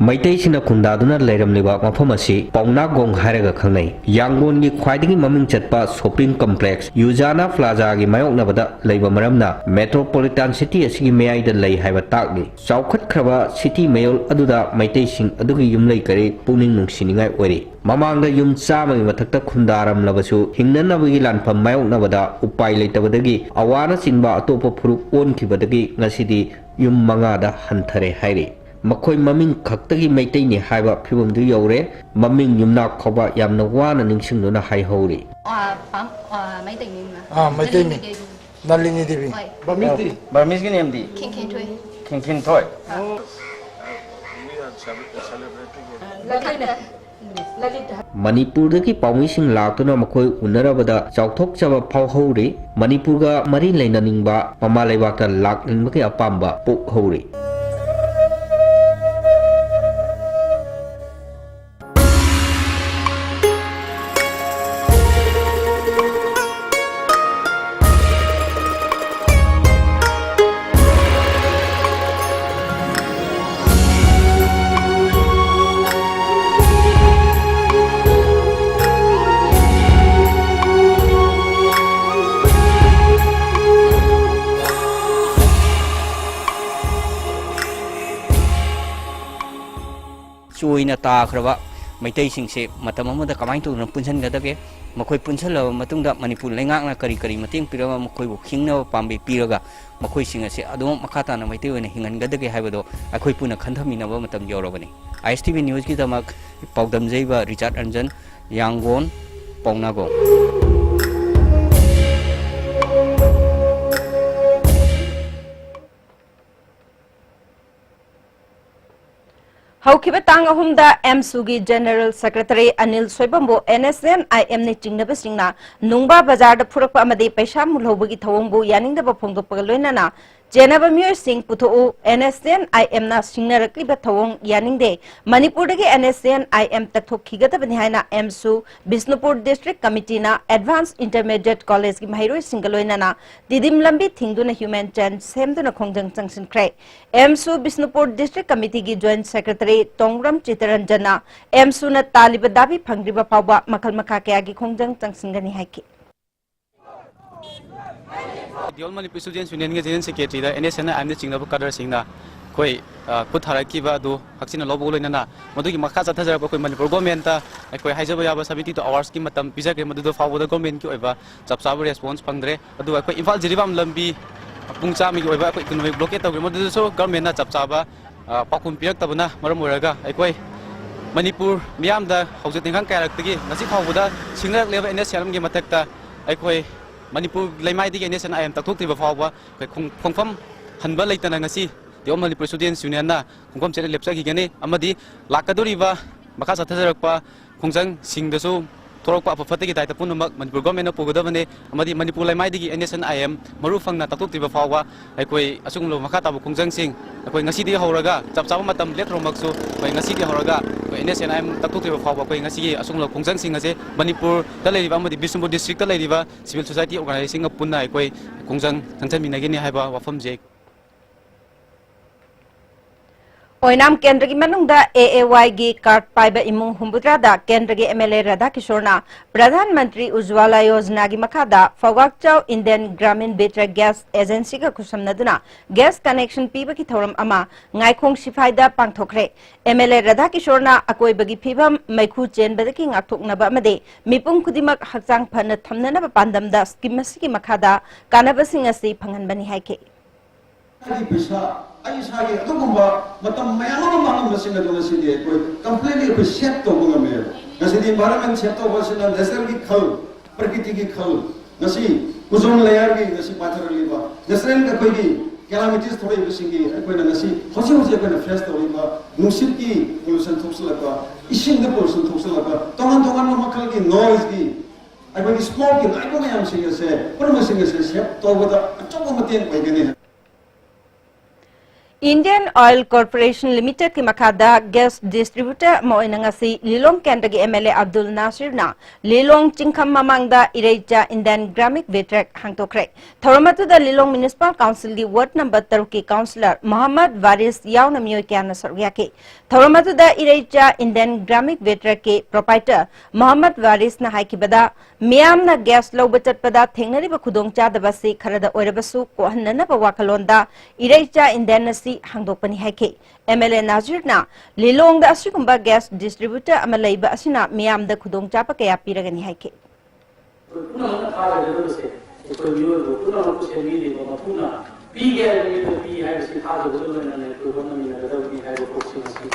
ꯃꯩꯇꯩꯁꯤꯡꯅ ꯈꯨꯟꯗꯥꯗꯨꯅ ꯂꯩꯔꯝꯂꯤꯕ ꯃꯐꯝ ꯑꯁꯤ ꯄꯥꯎꯅꯥꯒꯣꯡ ꯍꯥꯏꯔꯒ ꯈꯪꯅꯩ꯫ ꯌꯥꯡꯒꯣꯟꯒꯤ ꯈ꯭ꯋꯥꯏꯗꯒꯤ ꯃꯃꯤꯡ ꯆꯠꯄ shopping complex ꯌꯨꯖꯥꯅꯥ ꯄ꯭ꯂꯥꯖꯥꯒꯤ ꯃꯥꯌꯣꯛꯅꯕꯗ ꯂꯩꯕ ꯃꯔꯝꯅ metropolitan city ꯑꯁꯤꯒꯤ ꯃꯌꯥꯏꯗ ꯂꯩ ꯍꯥꯏꯕ ꯇꯥꯛꯂꯤ꯫ ꯆꯥꯎꯈꯠꯈ꯭ꯔꯕ city ꯃꯌꯣꯜ ꯑꯗꯨꯗ ꯃꯩꯇꯩꯁꯤꯡ ꯑꯗꯨꯒꯤ ꯌꯨꯝꯂꯩ ꯀꯔꯤ ꯄꯨꯛꯅꯤꯡ ꯅꯨꯡꯁꯤꯅꯤꯡꯉꯥꯏ ꯑꯣꯏꯔꯤ꯫ ꯃꯃꯥꯡꯗ ꯌꯨꯝ ꯆꯥꯝꯃꯒꯤ ꯃꯊꯛꯇ ꯈꯨꯟꯗꯥꯔꯝꯂꯕꯁꯨ, ꯍꯤꯡꯅꯅꯕꯒꯤ ꯂꯥꯟꯐꯝ ꯃꯥꯌꯣꯛꯅꯕꯗ ꯎꯄꯥꯏ ꯂꯩꯇꯕꯗꯒꯤ ꯑꯋꯥꯅꯆꯤꯡꯕ ꯑꯇꯣꯞꯄ ꯐꯨꯔꯨꯞ ꯑꯣꯟꯈꯤꯕꯗꯒꯤ ꯉꯁꯤꯗꯤ ꯌꯨꯝ ꯃꯉꯥꯗ ꯍꯟꯊꯔꯦ ꯍꯥꯏꯔꯤ꯫ ꯃꯈꯣꯏ ꯃꯃꯤꯡ ꯈꯛꯇꯒꯤ ꯃꯩꯇꯩꯅꯤ ꯍꯥꯏꯕ ꯐꯤꯕꯝꯗꯨ ꯌꯧꯔꯦ꯫ ꯃꯃꯤꯡ ꯌꯨꯝꯅꯥꯛ ꯐꯥꯎꯕ ꯌꯥꯝꯅ ꯋꯥꯅ ꯅꯤꯡꯁꯤꯡꯗꯨꯅ ꯍꯥꯏꯍꯧꯔꯤ꯫ ꯑꯥ, ꯄꯥꯝ-, ꯑꯥ, ꯃꯩꯇꯩ ꯃꯤꯡ ꯑꯃ꯫ ꯑꯥ, ꯃꯩꯇꯩ ꯃꯤꯡ꯫ ꯅꯂꯤꯅꯤ ꯗꯦꯕꯤ꯫ ꯅꯂꯤꯅꯤ ꯗꯦꯕꯤ꯫ ꯍꯣꯏ꯫ ꯕꯔꯃꯤꯁꯇꯤ? ꯕꯔꯃꯤꯁꯀꯤ ꯅꯦꯝꯗꯤ? ꯈꯤꯡꯈꯤꯟꯊꯣꯏ꯫ ꯈꯤꯡꯈꯤꯟꯊꯣꯏ꯫ ꯑꯥ꯫ ꯃꯅꯤꯄꯨꯔꯗꯒꯤ ꯄꯥꯎꯃꯤꯁꯤꯡ ꯂꯥꯛꯇꯨꯅ ꯃꯈꯣꯏ ꯎꯅꯔꯕꯗ ꯆꯥꯎꯊꯣꯛꯆꯕ ꯐꯥꯎꯍꯧꯔꯤ꯫ ꯃꯅꯤꯄꯨꯔꯒ ꯃꯔꯤ ꯂꯩꯅꯅꯤꯡꯕ, ꯃꯃꯥ ꯂꯩꯕꯥꯛꯇ ꯂꯥꯛꯅꯤꯡꯕꯒꯤ ꯑꯄꯥꯝꯕ ꯄꯣꯛꯍꯧꯔꯤ꯫ ꯆꯣꯏꯅ ꯇꯥꯈ꯭ꯔꯕ ꯃꯩꯇꯩꯁꯤꯡꯁꯦ ꯃꯇꯝ ꯑꯃꯗ ꯀꯃꯥꯏꯅ ꯇꯧꯗꯅ ꯄꯨꯟꯁꯤꯟꯒꯗꯒꯦ? ꯃꯈꯣꯏ ꯄꯨꯟꯁꯤꯜꯂꯕ ꯃꯇꯨꯡꯗ ꯃꯅꯤꯄꯨꯔ ꯂꯩꯉꯥꯛꯅ ꯀꯔꯤ ꯀꯔꯤ ꯃꯇꯦꯡ ꯄꯤꯔꯒ, ꯃꯈꯣꯏꯕꯨ ꯈꯤꯡꯅꯕ ꯄꯥꯝꯕꯩ ꯄꯤꯔꯒ, ꯃꯈꯣꯏꯁꯤꯡ ꯑꯁꯤ ꯑꯗꯨꯃꯛ ꯃꯈꯥ ꯇꯥꯅ ꯃꯩꯇꯩ ꯑꯣꯏꯅ ꯍꯤꯡꯍꯟꯒꯗꯒꯦ ꯍꯥꯏꯕꯗꯣ ꯑꯩꯈꯣꯏ ꯄꯨꯟꯅ ꯈꯟꯊꯃꯤꯟꯅꯕ ꯃꯇꯝ ꯌꯧꯔꯕꯅꯤ꯫ ꯑꯥꯏ ꯑꯦꯁ ꯇꯤ ꯚꯤ ꯅ꯭ꯌꯨꯁꯀꯤꯗꯃꯛ ꯄꯥꯎꯗꯝꯖꯩꯕ ꯔꯤꯆꯥꯔꯗ ꯔꯟꯖꯟ, ꯌꯥꯡꯒꯣꯟ, ꯄꯥꯎꯅꯥꯒꯣꯡ꯫ ꯍꯧꯈꯤꯕ ꯇꯥꯡ ꯑꯍꯨꯝꯗ ꯑꯦꯝꯁꯨꯒꯤ ꯖꯦꯅꯔꯦꯜ ꯁꯦꯀ꯭ꯔꯦꯇꯔꯤ ꯑꯅꯤꯜ ꯁꯣꯏꯕꯝꯕꯨ ꯑꯦꯟ ꯑꯦꯁ ꯑꯦꯟ ꯑꯥꯏ ꯑꯦꯝꯅ ꯆꯤꯡꯅꯕꯁꯤꯡꯅ ꯅꯨꯡꯕꯥ ꯕꯖꯥꯔꯗ ꯐꯨꯔꯛꯄ ꯑꯃꯗꯤ ꯄꯩꯁꯥ ꯃꯨꯜꯍꯧꯕꯒꯤ ꯊꯧꯑꯣꯡꯕꯨ ꯌꯥꯅꯤꯡꯗꯕ ꯐꯣꯡꯗꯣꯛꯄꯒ ꯂꯣꯏꯅꯅ ꯆꯦꯟꯅꯕ ꯃꯤꯑꯣꯏꯁꯤꯡ ꯄꯨꯊꯣꯛꯎ, ꯑꯦꯟ ꯑꯦꯁ ꯑꯦꯟ ꯑꯥꯏ ꯑꯦꯝꯅ ꯁꯤꯡꯅꯔꯛꯂꯤꯕ ꯊꯧꯑꯣꯡ ꯌꯥꯅꯤꯡꯗꯦ, ꯃꯅꯤꯄꯨꯔꯗꯒꯤ N S N I M ꯇꯛꯊꯣꯛꯈꯤꯒꯗꯕꯅꯤ ꯍꯥꯏꯅ ꯑꯦꯝꯁꯨ ꯕꯤꯁꯅꯨꯄꯨꯔ ꯗꯤꯁꯇ꯭ꯔꯤꯛ ꯀꯃꯤꯇꯤꯅ ꯑꯦꯗꯚꯥꯟꯁ ꯏꯟꯇꯔꯃꯦꯗꯤꯌꯦꯠ ꯀꯣꯂꯦꯖꯀꯤ ꯃꯍꯩꯔꯣꯏꯁꯤꯡꯒ ꯂꯣꯏꯅꯅ ꯇꯤꯗꯤꯝ ꯂꯝꯕꯤ ꯊꯤꯡꯗꯨꯅ ꯍ꯭ꯌꯨꯃꯦꯟ ꯆꯦꯟ ꯁꯦꯝꯗꯨꯅ ꯈꯣꯡꯖꯪ ꯆꯪꯁꯤꯟꯈ꯭ꯔꯦ꯫ ꯑꯦꯝꯁꯨ ꯕꯤꯁꯅꯨꯄꯨꯔ ꯗꯤꯁꯇ꯭ꯔꯤꯛ ꯀꯃꯤꯇꯤꯒꯤ ꯖꯣꯏꯟꯠ ꯁꯦꯀ꯭ꯔꯦꯇꯔꯤ ꯇꯣꯡꯕ꯭ꯔꯝ ꯆꯤꯇꯔꯟꯖꯟꯅ ꯑꯦꯝꯁꯨꯅ ꯇꯥꯜꯂꯤꯕ ꯗꯥꯕꯤ ꯐꯪꯗ꯭ꯔꯤꯕ ꯐꯥꯎꯕ ꯃꯈꯜ ꯃꯈꯥ ꯀꯌꯥꯒꯤ ꯈꯣꯡꯖꯪ ꯆꯪꯁꯤꯟꯒꯅꯤ ꯍꯥꯏꯈꯤ꯫ The All Manipur Students Unionꯒꯤ ꯖꯦꯅꯔꯦꯜ ꯁꯦꯀ꯭ꯔꯦꯇꯔꯤꯗ ꯑꯦꯟ ꯑꯦꯁ ꯑꯦꯟ ꯑꯥꯏ ꯑꯦꯝꯅ ꯆꯤꯡꯅꯕ ꯀꯥꯗꯔꯁꯤꯡꯅ ꯑꯩꯈꯣꯏ, ꯑ, ꯈꯨꯠ ꯊꯥꯔꯛꯈꯤꯕ ꯑꯗꯨ ꯍꯛꯆꯤꯟꯅ ꯂꯧꯕꯒ ꯂꯣꯏꯅꯅ ꯃꯗꯨꯒꯤ ꯃꯈꯥ ꯆꯠꯊꯖꯔꯛꯄ ꯑꯩꯈꯣꯏ ꯃꯅꯤꯄꯨꯔ ꯒꯣꯔꯃꯦꯟꯇ ꯑꯩꯈꯣꯏ ꯍꯥꯏꯖꯕ ꯌꯥꯕ seventy two hoursꯀꯤ ꯃꯇꯝ ꯄꯤꯖꯈ꯭ꯔꯦ꯫ ꯃꯗꯨꯗ ꯐꯥꯎꯕꯗ ꯒꯣꯔꯃꯦꯟꯒꯤ ꯑꯣꯏꯕ ꯆꯞ ꯆꯥꯕ ꯔꯦꯁꯄꯣꯟꯁ ꯐꯪꯗ꯭ꯔꯦ꯫ ꯑꯗꯨꯒ ꯑꯩꯈꯣꯏ ꯏꯝꯐꯥꯜ ꯖꯤꯔꯤꯕꯥꯝ ꯂꯝꯕꯤ ꯄꯨꯡ ꯆꯥꯝꯃꯒꯤ ꯑꯣꯏꯕ ꯑꯩꯈꯣꯏ ꯏꯀꯣꯅꯣꯃꯤꯛ ꯕ꯭ꯂꯣꯀꯦꯠ ꯇꯧꯈ꯭ꯔꯦ꯫ ꯃꯗꯨꯗꯁꯨ ꯒꯣꯔꯃꯦꯟꯅ ꯆꯞ ꯆꯥꯕ, ꯑ, ꯄꯥꯎꯈꯨꯝ ꯄꯤꯔꯛꯇꯕꯅ ꯃꯔꯝ ꯑꯣꯏꯔꯒ ꯑꯩꯈꯣꯏ ꯃꯅꯤꯄꯨꯔ ꯃꯤꯌꯥꯝꯗ ꯍꯧꯖꯤꯛ ꯇꯦꯡꯈꯪ ꯀꯌꯥꯔꯛꯇꯒꯤ ꯉꯁꯤ ꯐꯥꯎꯕꯗ ꯁꯤꯡꯅꯔꯛꯂꯤꯕ ꯑꯦꯟ ꯑꯦꯁ ꯑꯦꯟ ꯑꯥꯏ ꯑꯦꯝꯒꯤ ꯃꯊꯛꯇ ꯑꯩꯈꯣꯏ ꯃꯅꯤꯄꯨꯔ ꯂꯩꯃꯥꯏꯗꯒꯤ N S N I M ꯇꯛꯊꯣꯛꯇ꯭ꯔꯤꯕ ꯐꯥꯎꯕ ꯑꯩꯈꯣꯏ ꯈꯣꯡ-, ꯈꯣꯡꯐꯝ ꯍꯟꯕ ꯂꯩꯇꯅ ꯉꯁꯤ The All Manipur Students Unionꯅ ꯈꯣꯡꯐꯝ ꯆꯦꯠꯅ ꯂꯦꯞꯆꯈꯤꯒꯅꯤ ꯑꯃꯗꯤ ꯂꯥꯛꯀꯗꯧꯔꯤꯕ ꯃꯈꯥ ꯆꯠꯊꯖꯔꯛꯄ ꯈꯣꯡꯖꯪꯁꯤꯡꯗꯁꯨ ꯊꯣꯛꯂꯛꯄ ꯑꯐ ꯐꯠꯇꯒꯤ ꯗꯥꯏꯇ ꯄꯨꯝꯅꯃꯛ ꯃꯅꯤꯄꯨꯔ ꯒꯣꯔꯃꯦꯟꯅ ꯄꯨꯒꯗꯕꯅꯤ ꯑꯃꯗꯤ ꯃꯅꯤꯄꯨꯔ ꯂꯩꯃꯥꯏꯗꯒꯤ N S N I M ꯃꯔꯨ ꯐꯪꯅ ꯇꯛꯊꯣꯛꯇ꯭ꯔꯤꯕ ꯐꯥꯎꯕ ꯑꯩꯈꯣꯏ ꯑꯁꯤꯒꯨꯝꯂꯕ ꯃꯈꯥ ꯇꯥꯕ ꯈꯣꯡꯖꯪꯁꯤꯡ ꯑꯩꯈꯣꯏ ꯉꯁꯤꯗꯒꯤ ꯍꯧꯔꯒ ꯆꯞ ꯆꯥꯕ ꯃꯇꯝ ꯂꯦꯞꯇ꯭ꯔꯃꯛꯁꯨ ꯑꯩꯈꯣꯏ ꯉꯁꯤꯗꯒꯤ ꯍꯧꯔꯒ ꯑꯩꯈꯣꯏ N S N I M ꯇꯛꯊꯣꯛꯇ꯭ꯔꯤꯕ ꯐꯥꯎꯕ ꯑꯩꯈꯣꯏ ꯉꯁꯤꯒꯤ ꯑꯁꯤꯒꯨꯝꯂꯕ ꯈꯣꯡꯖꯪꯁꯤꯡ ꯑꯁꯦ ꯃꯅꯤꯄꯨꯔꯗ ꯂꯩꯔꯤꯕ ꯑꯃꯗꯤ ꯕꯤꯁꯅꯨꯄꯨꯔ ꯗꯤꯁꯇ꯭ꯔꯤꯛꯇ ꯂꯩꯔꯤꯕ civil society organizationꯒ ꯄꯨꯟꯅ ꯑꯩꯈꯣꯏ ꯈꯣꯡꯖꯪ ꯆꯪꯁꯤꯟꯃꯤꯟꯅꯒꯅꯤ ꯍꯥꯏꯕ ꯋꯥꯐꯝꯁꯦ ꯑꯩ ꯑꯣꯏꯅꯥꯝ ꯀꯦꯟꯗ꯭ꯔꯒꯤ ꯃꯅꯨꯡꯗ ꯑꯦ ꯑꯦ ꯋꯥꯏꯒꯤ ꯀꯥꯔꯗ ꯄꯥꯏꯕ ꯏꯃꯨꯡ ꯍꯨꯝꯐꯨꯇꯔꯥꯗ ꯀꯦꯟꯗ꯭ꯔꯒꯤ M L A ꯔꯥꯙꯥꯀꯤꯁꯣꯔꯅ Pradhan Mantri Ujjwala ꯌꯣꯖꯅꯥꯒꯤ ꯃꯈꯥꯗ ꯐꯧꯒꯥꯛꯆꯥꯎ ꯏꯟꯗꯤꯌꯟ ꯒ꯭ꯔꯥꯃꯤꯟ ꯕꯤꯇ꯭ꯔ ꯒ꯭ꯌꯥꯁ ꯑꯦꯖꯦꯟꯁꯤꯒ ꯈꯨꯠꯁꯝꯅꯗꯨꯅ ꯒ꯭ꯌꯥꯁ ꯀꯅꯦꯛꯁꯟ ꯄꯤꯕꯒꯤ ꯊꯧꯔꯝ ꯑꯃ ꯉꯥꯏꯈꯣꯡ ꯁꯤꯐꯥꯏꯗ ꯄꯥꯡꯊꯣꯛꯈ꯭ꯔꯦ꯫ ꯑꯦꯝ ꯑꯦꯜ ꯑꯦ ꯔꯥꯙꯥꯀꯤꯁꯣꯔꯅ ꯑꯀꯣꯏꯕꯒꯤ ꯐꯤꯕꯝ, ꯃꯩꯈꯨ ꯆꯦꯟꯕꯗꯒꯤ ꯉꯥꯛꯊꯣꯛꯅꯕ ꯑꯃꯗꯤ ꯃꯤꯄꯨꯝ ꯈꯨꯗꯤꯡꯃꯛ ꯍꯛꯆꯥꯡ ꯐꯅ ꯊꯝꯅꯅꯕ ꯄꯥꯟꯗꯝꯗ ꯁ꯭ꯀꯤꯝ ꯑꯁꯤꯒꯤ ꯃꯈꯥꯗ ꯀꯥꯟꯅꯕꯁꯤꯡ ꯑꯁꯤ ꯐꯪꯍꯟꯕꯅꯤ ꯍꯥꯏꯈꯤ꯫ ꯑꯩꯒꯤ ꯄꯩꯁꯥ, ꯑꯩ ꯏꯁꯥꯒꯤ ꯑꯗꯨꯒꯨꯝꯕ ꯃꯇꯝ ꯃꯌꯥꯝ ꯑꯃ ꯃꯥꯡꯂꯝꯕꯁꯤꯡ ꯑꯗꯨ ꯉꯁꯤꯗꯤ ꯑꯩꯈꯣꯏ ꯀꯝꯄ꯭ꯂꯤꯠꯂꯤ ꯑꯩꯈꯣꯏ ꯁꯦꯚ ꯇꯧꯕ ꯉꯝꯃꯦꯕ꯫ ꯉꯁꯤꯗꯤ ꯏꯟꯚꯥꯏꯔꯟꯃꯦꯟ ꯁꯦꯚ ꯇꯧꯕ ꯑꯁꯤꯅ ꯅꯦꯆꯔꯒꯤ ꯈꯜ, ꯄ꯭ꯔꯀ꯭ꯔꯤꯇꯤꯒꯤ ꯈꯜ, ꯉꯁꯤ ꯎꯖꯣꯟ ꯂꯦꯌꯔꯒꯤ ꯉꯁꯤ ꯄꯥꯊꯔꯛꯂꯤꯕ ꯅꯦꯆꯔꯦꯜ ꯑꯩꯈꯣꯏꯒꯤ Calamities ꯊꯣꯛꯂꯛꯏꯕꯁꯤꯡꯒꯤ ꯑꯩꯈꯣꯏꯅ ꯉꯁꯤ ꯍꯧꯖꯤꯛ ꯍꯧꯖꯤꯛ ꯑꯩꯈꯣꯏꯅ ꯐꯦꯁ ꯇꯧꯔꯤꯕ ꯅꯨꯡꯁꯤꯠꯀꯤ ꯄꯣꯂꯨꯁꯟ ꯊꯣꯛꯆꯜꯂꯛꯄ, ꯏꯁꯤꯡꯗ ꯄꯣꯂꯨꯁꯟ ꯊꯣꯛꯆꯜꯂꯛꯄ, ꯇꯣꯉꯥꯟ ꯇꯣꯉꯥꯟꯕ ꯃꯈꯜꯒꯤ ꯅꯣꯏꯁꯀꯤ, ꯑꯩꯈꯣꯏꯒꯤ ꯁ꯭ꯃꯣꯛꯀꯤ ꯂꯥꯛꯏꯕ ꯃꯌꯥꯝꯁꯤꯡ ꯑꯁꯦ, ꯄꯨꯝꯅꯃꯛꯁꯤꯡ ꯑꯁꯦ ꯁꯦꯞ ꯇꯧꯕꯗ ꯑꯆꯧꯕ ꯃꯇꯦꯡ ꯑꯣꯏꯒꯅꯤ꯫ Indian Oil Corporation Limited ꯀꯤ ꯃꯈꯥꯗ gas distributor ꯑꯃ ꯑꯣꯏꯅ ꯉꯁꯤ ꯂꯤꯂꯣꯡ ꯀꯦꯟꯗ꯭ꯔꯒꯤ M L A ꯑꯕꯗꯨꯜ ꯅꯥꯁꯤꯔꯅ ꯂꯤꯂꯣꯡ ꯆꯤꯡꯈꯝ ꯃꯃꯥꯡꯗ ꯏꯔꯩꯆꯥ Indian Gramik Vitrak ꯍꯥꯡꯗꯣꯛꯈ꯭ꯔꯦ꯫ ꯊꯧꯔꯝ ꯑꯗꯨꯗ ꯂꯤꯂꯣꯡ Municipal Council ꯒꯤ ward number ꯇꯔꯨꯛꯀꯤ councillor ꯃꯣꯍꯝꯃꯗ ꯋꯥꯔꯤꯁ ꯌꯥꯎꯅ ꯃꯤꯑꯣꯏ ꯀꯌꯥꯅ ꯁꯔꯨꯛ ꯌꯥꯈꯤ꯫ ꯊꯧꯔꯝ ꯑꯗꯨꯗ ꯏꯔꯩꯆꯥ Indian Gramik Vitrak ꯀꯤ proprietor ꯃꯣꯍꯝꯃꯗ ꯋꯥꯔꯤꯁꯅ ꯍꯥꯏꯈꯤꯕꯗ, ꯃꯤꯌꯥꯝꯅ gas ꯂꯧꯕ ꯆꯠꯄꯗ ꯊꯦꯡꯅꯔꯤꯕ ꯈꯨꯗꯣꯡꯆꯥꯗꯕ ꯑꯁꯤ ꯈꯔꯗ ꯑꯣꯏꯔꯕꯁꯨ ꯀꯣꯛꯍꯟꯅꯅꯕ ꯋꯥꯈꯜꯂꯣꯟꯗ ꯏꯔꯩꯆꯥ Indian ꯑꯁꯤ ꯍꯥꯡꯗꯣꯛꯄꯅꯤ ꯍꯥꯏꯈꯤ꯫ M L A ꯅꯥꯖꯤꯔꯅ ꯂꯤꯂꯣꯡꯗ ꯑꯁꯤꯒꯨꯝꯕ gas distributor ꯑꯃ ꯂꯩꯕ ꯑꯁꯤꯅ ꯃꯤꯌꯥꯝꯗ ꯈꯨꯗꯣꯡꯆꯥꯕ ꯀꯌꯥ ꯄꯤꯔꯒꯅꯤ ꯍꯥꯏꯈꯤ꯫ ꯑꯩꯈꯣꯏ ꯄꯨꯝꯅꯃꯛꯅ ꯊꯥꯖꯒꯗꯕꯁꯦ ꯑꯩꯈꯣꯏ ꯃꯤꯑꯣꯏꯕ ꯄꯨꯝꯅꯃꯛꯄꯨ ꯁꯦꯝꯕꯤꯔꯤꯕ ꯃꯄꯨꯅ ꯄꯤꯒꯦ ꯍꯥꯏꯕ ꯃꯤꯗꯨꯅ ꯄꯤ ꯍꯥꯏꯕꯁꯤ ꯊꯥꯖꯕꯒ ꯂꯣꯏꯅꯅ ꯑꯩꯈꯣꯏ ꯍꯣꯠꯅꯃꯤꯟꯅꯒꯗꯕꯅꯤ ꯍꯥꯏꯕ ꯄꯣꯠꯁꯤꯃꯁꯤ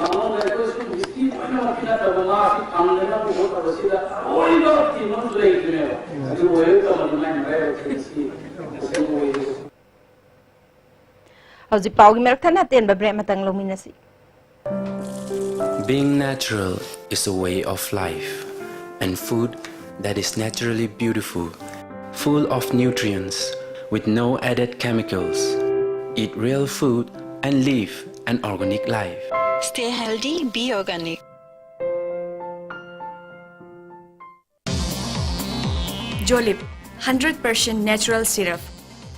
ꯃꯉꯣꯟꯗ ꯑꯩꯈꯣꯏ ꯁꯨꯝ ꯗꯤꯁꯇ꯭ꯔꯤꯛ ꯂꯣꯏꯅꯃꯛꯀꯤ ꯅꯠꯇꯕ ꯃꯥꯁꯤ ꯐꯪꯗꯅꯕ ꯍꯣꯠꯅꯕꯁꯤꯗ ꯑꯔꯣꯏꯕ ꯇꯤꯝ ꯑꯃꯁꯨ ꯂꯩꯇ꯭ꯔꯤꯅꯦꯕ꯫ ꯑꯗꯨ ꯑꯣꯏꯔꯒ ꯃꯗꯨꯃꯥꯏꯅ ꯃꯔꯥꯏꯕꯛ ꯊꯤꯕꯁꯤ ꯃꯁꯤ ꯑꯣꯏꯔꯤꯕ꯫ ꯍꯧꯖꯤꯛ ꯄꯥꯎꯒꯤ ꯃꯔꯛ ꯊꯠꯅ ꯑꯇꯦꯟꯕ break ꯑꯃꯇꯪ ꯂꯧꯃꯤꯟꯅꯁꯤ꯫ Being natural is a way of life, and food that is naturally beautiful, full of nutrients, with no added chemicals. Eat real food and live an organic life. Stay healthy, be organic. Jolib, hundred percent natural syrup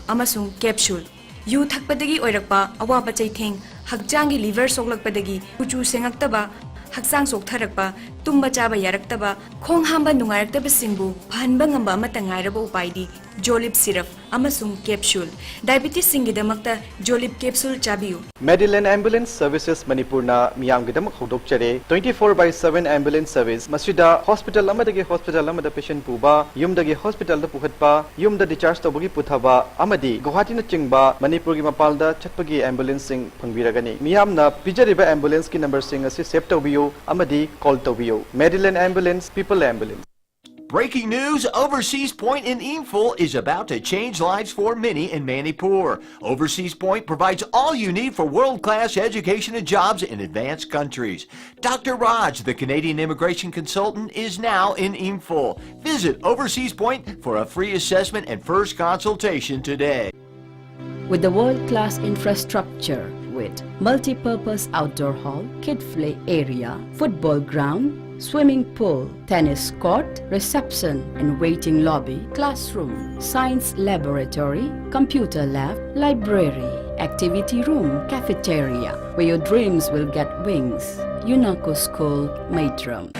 ꯑꯃꯁꯨꯡ capsule꯫ U ꯊꯛꯄꯗꯒꯤ ꯑꯣꯏꯔꯛꯄ ꯑꯋꯥꯕ ꯆꯩꯊꯦꯡ, ꯍꯛꯆꯥꯡꯒꯤ liver ꯁꯣꯛꯂꯛꯄꯗꯒꯤ ꯀꯨꯆꯨ ꯁꯦꯡꯉꯛꯇꯕ, ꯍꯛꯆꯥꯡ ꯆꯣꯛꯊꯔꯛꯄ, ꯇꯨꯝꯕ ꯆꯥꯕ ꯌꯥꯔꯛꯇꯕ, ꯈꯣꯡ ꯍꯥꯝꯕ ꯅꯨꯡꯉꯥꯏꯔꯛꯇꯕꯁꯤꯡꯕꯨ ꯐꯍꯟꯕ ꯉꯝꯕ ꯑꯃꯠꯇ ꯉꯥꯏꯔꯕ ꯎꯄꯥꯏꯗꯤ Jolib syrup ꯑꯃꯁꯨꯡ capsule꯫ Diabetesꯁꯤꯡꯒꯤꯗꯃꯛꯇ Jolib capsule ꯆꯥꯕꯤꯌꯨ꯫ Medilane Ambulance Services ꯃꯅꯤꯄꯨꯔꯅ ꯃꯤꯌꯥꯝꯒꯤꯗꯃꯛ ꯍꯧꯗꯣꯛꯆꯔꯦ twenty four by seven ambulance service꯫ ꯃꯁꯤꯗ hospital ꯑꯃꯗꯒꯤ hospital ꯑꯃꯗ patient ꯄꯨꯕ, ꯌꯨꯝꯗꯒꯤ hospitalꯗ ꯄꯨꯈꯠꯄ, ꯌꯨꯝꯗ discharge ꯇꯧꯕꯒꯤ ꯄꯨꯊꯕ ꯑꯃꯗꯤ ꯒꯨꯋꯥꯍꯥꯇꯤꯅꯆꯤꯡꯕ ꯃꯅꯤꯄꯨꯔꯒꯤ ꯃꯄꯥꯟꯗ ꯆꯠꯄꯒꯤ ambulanceꯁꯤꯡ ꯐꯪꯕꯤꯔꯒꯅꯤ꯫ ꯃꯤꯌꯥꯝꯅ ꯄꯤꯖꯔꯤꯕ ambulanceꯀꯤ numberꯁꯤꯡ ꯑꯁꯤ save ꯇꯧꯕꯤꯌꯨ ꯑꯃꯗꯤ call ꯇꯧꯕꯤꯌꯨ꯫ Medilane Ambulance, People Ambulance꯫ Breaking news, Overseas Point in Imphal is about to change lives for many in Manipur. Overseas Point provides all you need for world-class education and jobs in advanced countries. Doctor Raj, the Canadian immigration consultant, is now in Imphal. Visit Overseas Point for a free assessment and first consultation today. With the world-class infrastructure with multi-purpose outdoor hall, kid play area, football ground, swimming pool, tennis court, reception and waiting lobby, classroom, science laboratory, computer lab, library, activity room, cafeteria, where your dreams will get wings. UNACO School, Maitram.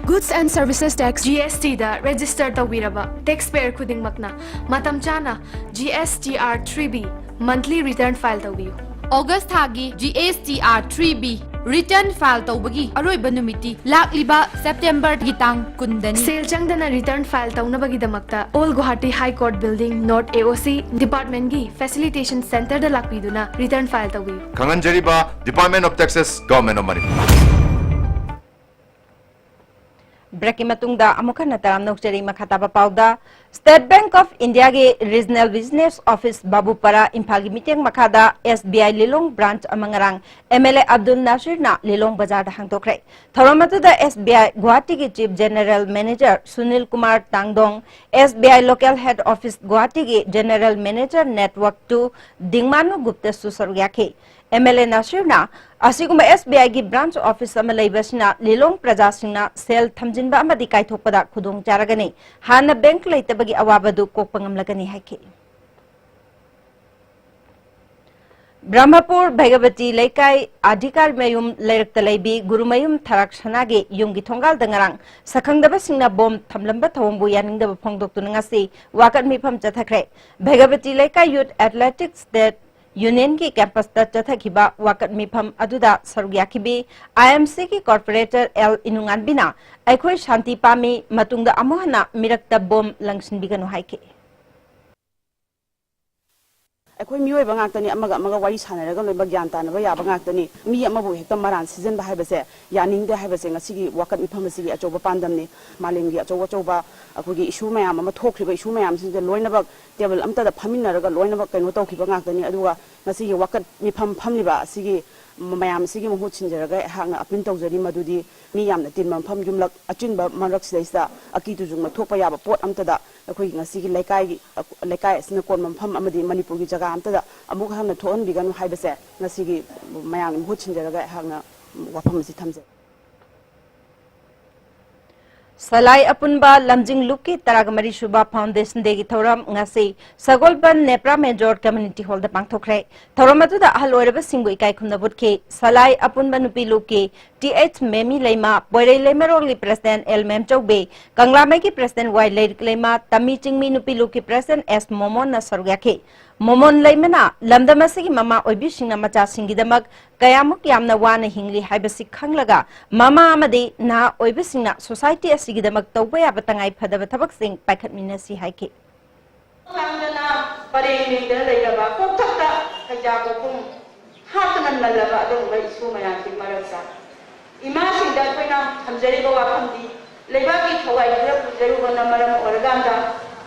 Goods and Services Tax, G S T the register ꯇꯧꯕꯤꯔꯕ taxpayer ꯈꯨꯗꯤꯡꯃꯛꯅ ꯃꯇꯝ ꯆꯥꯅ G S T R three B monthly return file ꯇꯧꯕꯤꯌꯨ꯫ August ꯊꯥꯒꯤ G S T R three B return file ꯇꯧꯕꯒꯤ ꯑꯔꯣꯏꯕ ꯅꯨꯃꯤꯠꯇꯤ ꯂꯥꯛꯂꯤꯕ September ꯒꯤ ꯇꯥꯡ ꯀꯨꯟꯗꯅꯤ꯫ ꯁꯦꯜ ꯆꯪꯗꯅ return file ꯇꯧꯅꯕꯒꯤꯗꯃꯛꯇ Old Guwahati High Court Building, North A O C department ꯒꯤ facilitation center ꯗ ꯂꯥꯛꯄꯤꯗꯨꯅ return file ꯇꯧꯕꯤꯌꯨ꯫ ꯈꯪꯍꯟꯖꯔꯤꯕ Department of Taxes, Government of Manipur꯫ Break ꯀꯤ ꯃꯇꯨꯡꯗ ꯑꯃꯨꯛ ꯍꯟꯅ ꯇꯔꯥꯝꯅ ꯑꯣꯛꯆꯔꯤ꯫ ꯃꯈꯥ ꯇꯥꯕ ꯄꯥꯎꯗ, State Bank of India ꯒꯤ Regional Business Office ꯕꯥꯕꯨꯄꯥꯔꯥ, ꯏꯝꯐꯥꯜꯒꯤ ꯃꯤꯠꯌꯦꯡ ꯃꯈꯥꯗ S B I Lilong branch ꯑꯃ ꯉꯔꯥꯡ M L A ꯑꯕꯗꯨꯜ ꯅꯥꯁꯤꯔꯅ ꯂꯤꯂꯣꯡ ꯕꯖꯥꯔꯗ ꯍꯥꯡꯗꯣꯛꯈ꯭ꯔꯦ꯫ ꯊꯧꯔꯝ ꯑꯗꯨꯗ S B I ꯒꯨꯋꯥꯍꯥꯇꯤꯒꯤ Chief General Manager Sunil Kumar ꯇꯥꯡꯗꯣꯡ, S B I Local Head Office ꯒꯨꯋꯥꯍꯥꯇꯤꯒꯤ General Manager Network two ꯗꯤꯡꯃꯥꯅꯨ ꯒꯨꯞꯇꯁꯨ ꯁꯔꯨꯛ ꯌꯥꯈꯤ꯫ M L A ꯅꯥꯁꯤꯔꯅ ꯑꯁꯤꯒꯨꯝꯕ S B I ꯒꯤ branch office ꯑꯃ ꯂꯩꯕꯁꯤꯅ ꯂꯤꯂꯣꯡ ꯄ꯭ꯔꯖꯥꯁꯤꯡꯅ ꯁꯦꯜ ꯊꯝꯖꯤꯟꯕ ꯑꯃꯗꯤ ꯀꯥꯏꯊꯣꯛꯄꯗ ꯈꯨꯗꯣꯡ ꯆꯥꯔꯒꯅꯤ, ꯍꯥꯟꯅ bank ꯂꯩꯇꯕꯒꯤ ꯑꯋꯥꯕꯗꯨ ꯀꯣꯛꯄ ꯉꯝꯂꯒꯅꯤ ꯍꯥꯏꯈꯤ꯫ ꯕ꯭ꯔꯍꯃꯄꯨꯔ ꯚꯩꯒꯕꯇꯤ ꯂꯩꯀꯥꯏ ꯑꯙꯤꯀꯥꯔ ꯃꯌꯨꯝ ꯂꯩꯔꯛꯇ ꯂꯩꯕꯤ ꯒꯨꯔꯨꯃꯌꯨꯝ ꯊꯔꯥꯛ ꯁꯅꯥꯒꯤ ꯌꯨꯝꯒꯤ ꯊꯣꯡꯒꯥꯜꯗ ꯉꯔꯥꯡ ꯁꯛꯈꯪꯗꯕꯁꯤꯡꯅ ꯕꯣꯝ ꯊꯝꯂꯝꯕ ꯊꯧꯑꯣꯡꯕꯨ ꯌꯥꯅꯤꯡꯗꯕ ꯐꯣꯡꯗꯣꯛꯇꯨꯅ ꯉꯁꯤ ꯋꯥꯀꯠ ꯃꯤꯐꯝ ꯆꯠꯊꯈ꯭ꯔꯦ꯫ ꯚꯩꯒꯕꯇꯤ ꯂꯩꯀꯥꯏ Youth Athletics State Union ꯒꯤ campus ꯇ ꯆꯠꯊꯈꯤꯕ ꯋꯥꯀꯠ ꯃꯤꯐꯝ ꯑꯗꯨꯗ ꯁꯔꯨꯛ ꯌꯥꯈꯤꯕꯤ I M C ꯒꯤ corporator L ꯏꯅꯨꯉꯥꯟꯕꯤꯅ ꯑꯩꯈꯣꯏ ꯁꯥꯟꯇꯤ ꯄꯥꯝꯃꯤ, ꯃꯇꯨꯡꯗ ꯑꯃꯨꯛ ꯍꯟꯅ ꯃꯤꯔꯛꯇ ꯕꯣꯝ ꯂꯪꯁꯤꯟꯕꯤꯒꯅꯨ ꯍꯥꯏꯈꯤ꯫ ꯑꯩꯈꯣꯏ ꯃꯤꯑꯣꯏꯕ ꯉꯥꯛꯇꯅꯤ, ꯑꯃꯒ ꯑꯃꯒ ꯋꯥꯔꯤ ꯁꯥꯟꯅꯔꯒ ꯂꯣꯏꯅꯃꯛ ꯒ꯭ꯌꯥꯟ ꯇꯥꯅꯕ ꯌꯥꯕ ꯉꯥꯛꯇꯅꯤ꯫ ꯃꯤ ꯑꯃꯕꯨ ꯍꯦꯛꯇ ꯃꯔꯥꯟ ꯁꯤꯖꯤꯟꯕ ꯍꯥꯏꯕꯁꯦ ꯌꯥꯅꯤꯡꯗꯦ ꯍꯥꯏꯕꯁꯦ ꯉꯁꯤꯒꯤ ꯋꯥꯀꯠ ꯃꯤꯐꯝ ꯑꯁꯤꯒꯤ ꯑꯆꯧꯕ ꯄꯥꯟꯗꯝꯅꯤ꯫ ꯃꯥꯂꯦꯝꯒꯤ ꯑꯆꯧ ꯑꯆꯧꯕ ꯑꯩꯈꯣꯏꯒꯤ issue ꯃꯌꯥꯝ ꯑꯃ ꯊꯣꯛꯈ꯭ꯔꯤꯕ, issue ꯃꯌꯥꯝꯁꯤꯡꯁꯦ ꯂꯣꯏꯅꯃꯛ table ꯑꯃꯠꯇꯗ ꯐꯝꯃꯤꯟꯅꯔꯒ ꯂꯣꯏꯅꯃꯛ ꯀꯩꯅꯣ ꯇꯧꯈꯤꯕ ꯉꯥꯛꯇꯅꯤ꯫ ꯑꯗꯨꯒ ꯉꯁꯤꯒꯤ ꯋꯥꯀꯠ ꯃꯤꯐꯝ ꯐꯝꯂꯤꯕ ꯑꯁꯤꯒꯤ ꯃꯌꯥꯝ ꯑꯁꯤꯒꯤ ꯃꯍꯨꯠ ꯁꯤꯟꯖꯔꯒ ꯑꯩꯍꯥꯛꯅ appeal ꯇꯧꯖꯔꯤ, ꯃꯗꯨꯗꯤ ꯃꯤ ꯌꯥꯝꯅ ꯇꯤꯟꯕ ꯃꯐꯝ, ꯌꯨꯝꯂꯛ ꯑꯆꯤꯟꯕ ꯃꯔꯛꯁꯤꯗꯩꯁꯤꯗ ꯑꯀꯤ ꯇꯨꯖꯨꯡꯅ ꯊꯣꯛꯄ ꯌꯥꯕ ꯄꯣꯠ ꯑꯝꯇꯗ ꯑꯩꯈꯣꯏꯒꯤ ꯉꯁꯤꯒꯤ ꯂꯩꯀꯥꯏꯒꯤ, ꯂꯩꯀꯥꯏ ꯑꯁꯤꯅ ꯀꯣꯟꯕ ꯃꯐꯝ ꯑꯃꯗꯤ ꯃꯅꯤꯄꯨꯔꯒꯤ ꯖꯒꯥ ꯑꯝꯇꯗ ꯑꯃꯨꯛ ꯍꯟꯅ ꯊꯣꯛꯍꯟꯕꯤꯒꯅꯨ ꯍꯥꯏꯕꯁꯦ ꯉꯁꯤꯒꯤ ꯃꯌꯥꯝꯒꯤ ꯃꯍꯨꯠ ꯁꯤꯟꯖꯔꯒ ꯑꯩꯍꯥꯛꯅ ꯋꯥꯐꯝ ꯑꯁꯤ ꯊꯝꯖꯩ꯫ ꯁꯂꯥꯏ ꯑꯄꯨꯟꯕ ꯂꯝꯖꯤꯡ ꯂꯨꯞꯀꯤ ꯇꯔꯥꯒ ꯃꯔꯤ ꯁꯨꯕ Foundation Dayꯒꯤ ꯊꯧꯔꯝ ꯉꯁꯤ ꯁꯒꯣꯜꯕꯟ ꯅꯦꯄ꯭ꯔꯥ ꯃꯦꯖꯣꯔ Community Hallꯗ ꯄꯥꯡꯊꯣꯛꯈ꯭ꯔꯦ꯫ ꯊꯧꯔꯝ ꯑꯗꯨꯗ ꯑꯍꯜ ꯑꯣꯏꯔꯕꯁꯤꯡꯕꯨ ꯏꯀꯥꯏ ꯈꯨꯝꯅꯕ ꯎꯠꯈꯤ꯫ ꯁꯂꯥꯏ ꯑꯄꯨꯟꯕ ꯅꯨꯄꯤ ꯂꯨꯞꯀꯤ Th ꯃꯦꯃꯤ ꯂꯩꯃ, ꯄꯣꯏꯔꯩ ꯂꯩꯃꯔꯣꯜꯒꯤ President L ꯃꯦꯝꯆꯧꯕꯤ, ꯀꯪꯂꯥꯃꯩꯒꯤ President Y ꯂꯩꯔꯤꯛ ꯂꯩꯃ, ꯇꯝꯃꯤ ꯆꯤꯡꯃꯤ ꯅꯨꯄꯤ ꯂꯨꯞꯀꯤ President S ꯃꯣꯃꯣꯟꯅ ꯁꯔꯨꯛ ꯌꯥꯈꯤ꯫ ꯃꯣꯃꯣꯟ ꯂꯩꯃꯅ ꯂꯝꯗꯝ ꯑꯁꯤꯒꯤ ꯃꯃꯥ ꯑꯣꯏꯕꯤꯁꯤꯡꯅ ꯃꯆꯥꯁꯤꯡꯒꯤꯗꯃꯛ ꯀꯌꯥꯃꯨꯛ ꯌꯥꯝꯅ ꯋꯥꯅ ꯍꯤꯡꯂꯤ ꯍꯥꯏꯕꯁꯤ ꯈꯪꯂꯒ ꯃꯃꯥ ꯑꯃꯗꯤ ꯅꯍꯥ ꯑꯣꯏꯕꯁꯤꯡꯅ society ꯑꯁꯤꯒꯤꯗꯃꯛ ꯇꯧꯕ ꯌꯥꯕ ꯇꯉꯥꯏ ꯐꯗꯕ ꯊꯕꯛꯁꯤꯡ ꯄꯥꯏꯈꯠꯃꯤꯟꯅꯁꯤ ꯍꯥꯏꯈꯤ꯫ ꯈꯪꯗꯅ ꯄꯔꯦꯡ ꯂꯦꯡꯗꯅ ꯂꯩꯔꯕ, ꯀꯣꯛꯊꯛꯇ ꯀꯩꯖꯥ ꯀꯣꯛꯈꯨꯝ ꯍꯥꯠꯇꯅ ꯅꯜꯂꯕ ꯑꯗꯨꯒꯨꯝꯕ issue ꯃꯌꯥꯝꯁꯤ ꯃꯔꯛꯇ ꯏꯃꯥꯁꯤꯡꯗ ꯑꯩꯈꯣꯏꯅ ꯊꯝꯖꯔꯤꯕ ꯋꯥꯐꯝꯗꯤ, ꯂꯩꯕꯥꯛꯀꯤ ꯊꯋꯥꯏ ꯈꯔ ꯄꯨꯖꯔꯨꯕꯅ ꯃꯔꯝ ꯑꯣꯏꯔꯀꯥꯟꯗ